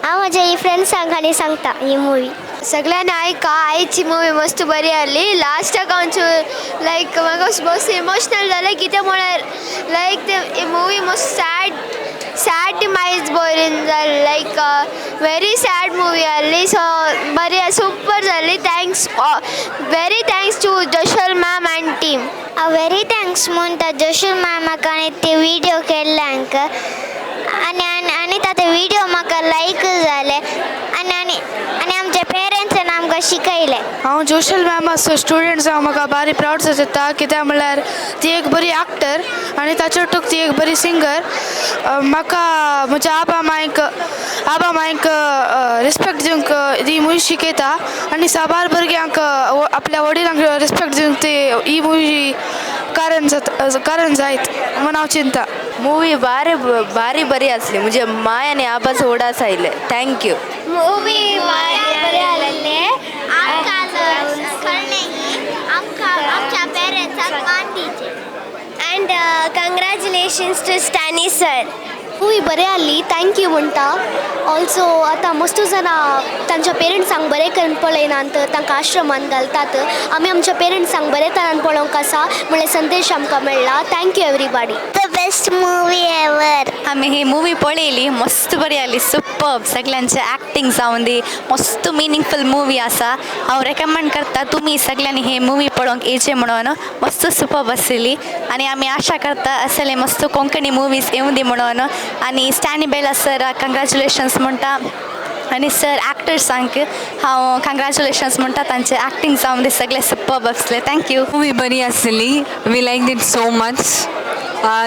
हांव म्हज्या ही फ्रेंड्सांक आनी सांगता ही मुवी. सगळ्यांनी आयका, आयची मुवी मस्त बरी आहली. लास्टाक हांव लायक म्हाका मस्त इमोशनल जालें कितें म्हळ्यार लायक ते मुवी मस्त सॅड सॅड डिमायज बरी जाली. लायक व्हेरी सॅड मुवी आहली. सो बरी सुपर जाली. Thanks, very thanks to Joshal ma'am and team. हांव व्हेरी thanks म्हणटा जोशल मॅमाक आनी ते विडियो केल्ल्यांक आनी आनी आनी ताते विडियो म्हाका लायक जाले आनी आनी आनी आमच्या पेरंट्सान आमकां शिकयलें. हांव जोशल मॅमाचो स्टुडंट जावन म्हाका भारी प्रावड जाता. कित्याक म्हणल्यार ती एक बरी एक्टर आनी ताचे ओटूक ती एक बरी सिंगर. म्हाका म्हज्या आबा मांयक रिस्पेक्ट दिवंक ही मुवी शिकयता आनी साबार भुरग्यांक आपल्या वडिलांक रिस्पेक्ट दिवंक ती ही मुवी कारण जाता, कारण जायत म्हूण हांव चिंता. मूवी भारी भारी बरी आसली. म्हणजे माय आनी आबाचो उडास आयले. Thank you. Movie बरें आसलें. आमकां कळ्ळें की आमकां आमच्या पेरंट्सांक मान दिवचें. And congratulations to Stany sir. Movie बरें आहली, thank you म्हणटा. ऑल्सो आतां मस्तू जाणां तांच्या पेरंट्सांक बरें करून पळयनात, तांकां आश्रमान घालतात. आमी आमच्या पेरंट्सांक बरे तरान पळोवंक आसा म्हणल्यार संदेश आमकां मेळ्ळा. Thank you everybody. The best movie ever. आमी ही मुवी पळयली, मस्त बरी आसली, सुपर्ब. सगल्यांचे एक्टींग जावन दी, मस्त मिनींगफूल मुवी आसा. हांव रेकमेंड करता तुमी सगल्यांनी ही मुवी पळोवंक येवचें म्हणून. मस्त सुपर्ब आसली आनी आमी आशा करता असले मस्त कोंकणी मुवीज येवं दी म्हणून. आनी स्टॅनी बेला सराक कंग्रेच्युलेशन्स म्हणटा आनी सर एक्टर्सांक हांव कंग्रेच्युलेशन्स म्हणटा. तांचे एक्टींग जावन दी सगळे सुपर्ब आसले. Thank you. Movie बरी आसली. We like it so much.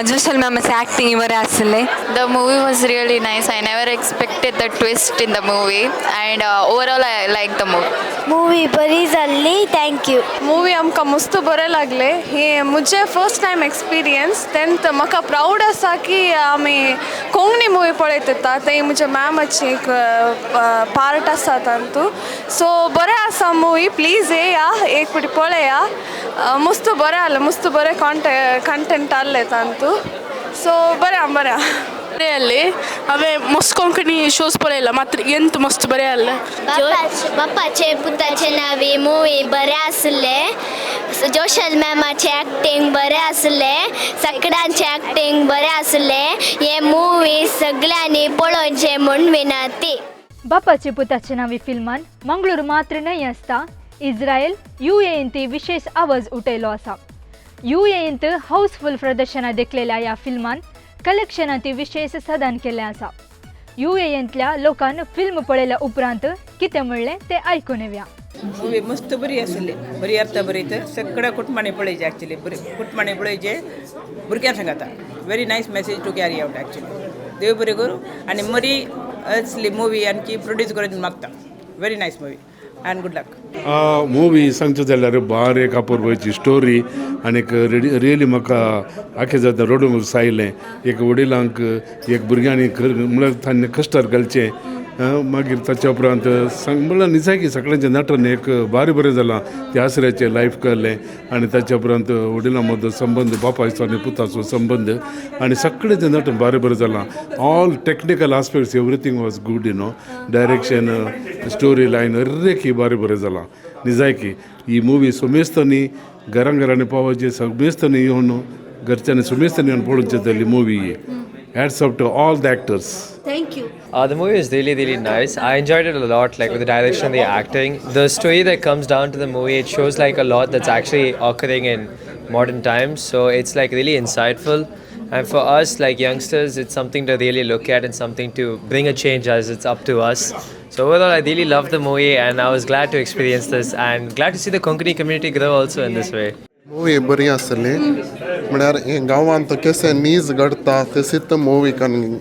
Joshal मॅमाचे acting बरें आसलें. The movie was really nice. I never expected the twist in the movie, and overall, I like the movie. Movie बरी जाल्ली, thank you. Movie आमकां मस्त बरें लागलें. हे म्हजें फर्स्ट टायम एक्सपिरियन्स तेन्ना म्हाका प्रावड आसा की आमी कोंकणी मुवी पळयत येता. ते म्हज्या मॅमाची एक पार्ट आसा तातूंत. सो बरें आसा मुवी, प्लीज येया एक फावटी पळया. मस्त बरें आहलें, मस्त बरें कॉन्टेंट आहलें तातूंत. सो बरें आहा, बरें आहा. बरें आहले. हांवें मस्त कोंकणी शोज पळयला, मात्र येंत मस्त बरें आहले. बाप्पाचे पुताचे नावी मुवी बरें आसले. जोशल मॅमाचे एक्टिंग बरें आसले. सगळ्यांचे एक्टिंग बरें आसले. हे मुवी सगळ्यांनी पळोवचें म्हूण विनंती. बापाचे पुताचे नावी फिल्मान मंगळूर मात्र न्हय आसता, इस्रायल, युएईंत विशेष आवाज उठयलो आसा. युएईंत हाऊसफुल प्रदर्शनां देखलेल्या ह्या फिल्मान कलेक्शनांत विशेष सदान केल्लें आसा. युएईंतल्या लोकान फिल्म पळयल्या उपरांत कितें म्हणलें तें आयकून येवया. मूवी मस्त बरी आसली, बरी अर्थ बरी. सगळ्या कुटुंबांनी पळयचे, एक्चुली बरी कुटुंबांनी पळयचे, भुरग्यां सांगता. Very nice message to carry out actually. देव बरें करूं आनी मरी असली मुवी आणखी प्रोड्यूस करून मागता. Very nice movie and good luck. Movie सांगचो जाल्यार बारीक एक अपुरबायेची स्टोरी आनीक रियली म्हाका आखे जाता, रडूंक सायलें. एक वडिलांक एक भुरग्यांनी म्हणल्यार तांणी कश्टार घालचें. मागीर ताच्या उपरांत सांग म्हणल्यार निजायकी सगळ्यांचें नटन एक बारी बरें जालां. ते आसऱ्याचें लायफ कळ्ळें आनी ताच्या उपरांत वडिलां मदलो संबंद, बापायचो आनी पुताचो संबंद आनी सगळें नटन बारी बरें जालां. All technical aspects, everything was good. Direction, story line हरेक बारी बरें जालां. निजायकी ही मुवी सुमेस्तांनी घरां घरांनी पावोवची, समेस्तांनी येवन, घरच्यांनी सुमेस्तांनी येवन पळोवची जाली movie he. Hats off to all the actors. Thank you. The movie is really, really nice. I enjoyed it a lot, like with the direction, the acting, the story that comes down to the movie. It shows like a lot that's actually occurring in modern times. So it's like really insightful. And for us, like youngsters, it's something to really look at and something to bring a change as it's up to us. So overall, I really loved the movie and I was glad to experience this and glad to see the Konkani community grow also in this way. Movie बरी आसली. म्हळ्यार हे गांवांत कशें नीज घडटा तशीच movie करून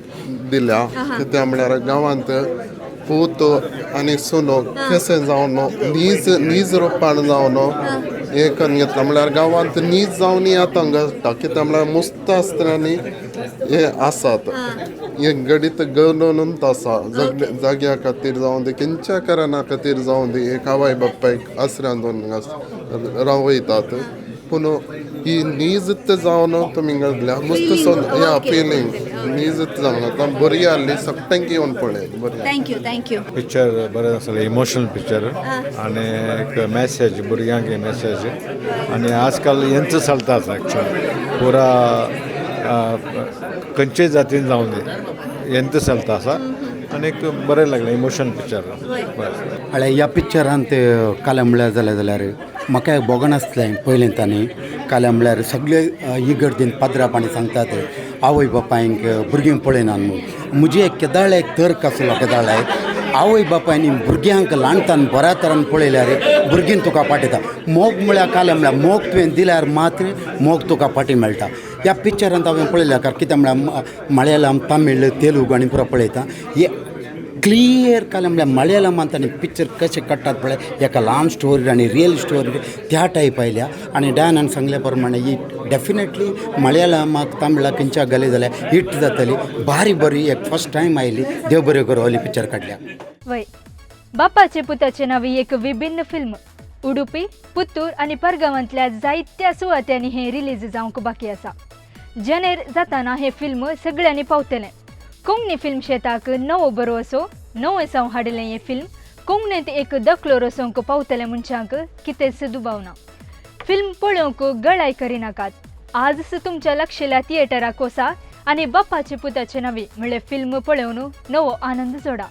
दिल्या. कित्याक म्हळ्यार गांवांत पूत आनी सुनो कशें जावन नीज नीज रुपान जावन हें करून घेतला. म्हळ्यार गांवांत नीज जावन आतां घडटा. कित्याक म्हळ्यार मुस्त आसतना हें आसात, हें घडीत घडोवनूच आसा. जाग्या खातीर जावं दी, खंयच्या कारणा खातीर जावं दी, एक आवय बापायक आसऱ्यान दवरून रावयतात. पूण ही नीजत जावन तुमी घडल्या मस्त या फिलींग नीजत जावन आतां बरी आहली. सगळ्यांक येवन पळय, बरी. Thank you, thank you. Picture बरें आसलें, इमोशनल पिक्चर आनी एक मॅसेज, भुरग्यांक मॅसेज. आनी आजकाल हेंच चलता आसा एक्चुअली पुरा खंयचेय जातीन जावं दी, हेंच चलता आसा. आनी एक बरें लागलें, इमोशनल पिक्चर बरें. हळ्या ह्या पिक्चरांत काल्या म्हळ्यार जालें जाल्यार म्हाका भोगनासलें पयलें. तांणी काल्या म्हळ्यार सगळे इगर्जेन पाद्रा पाणी सांगतात, आवय बापायंक भुरगीं पळयनात म्हूण. म्हजी एक केदाळ एक तर्क आसलो, केदाळ एक आवय बापायनी भुरग्यांक ल्हानतान बऱ्या तरान पळयल्यार भुरगीं तुका पाटयता. मोग म्हळ्यार काल्या म्हळ्यार मोग तुवें दिल्यार मात्र मोग तुका फाटी मेळटा. ह्या पिक्चरांत हांवें पळयल्या, कारण कितें म्हळ्यार मलयाळम, तमीळ, तेलुगू आनी पुरो पळयता. हे क्लियर काल्या म्हळ्यार मलयाळमांत आनी पिक्चर कशें काडटात पळय, एका ल्हान स्टोरी आनी रियल स्टोरी त्या टायप आयल्या. आनी डॅनान सांगल्या प्रमाणे ही डेफिनेटली मलयाळमाक, तमिळाक खंयच्या घाली जाल्यार हिट जातली. बारी बरी एक फर्स्ट टायम आयली. देव बरें करूं हली पिक्चर काडल्या. वय, बापाचे पुताचे नावी एक विभिन्न फिल्म उडुपी, पुत्तूर आनी परगांवांतल्या जायत्या सुवात्यांनी हें रिलीज जावंक बाकी आसा. जनेर जाताना हें फिल्म सगळ्यांनी पावतलें. कोंकणी फिल्म शेताक नवो बरो नवें साव हाडिल्लें हें फिल्म कोंकणींत एक दखलो रसोवंक पावतलें मनशांक कितेंच दुबाव ना. फिल्म पळोवंक गळाय करिनाकात. आजच तुमच्या लक्षेल्या थिएटराक वसा आनी बापाचे पुताचे नवी म्हणलें फिल्म पळोवन नवो आनंद जोडा.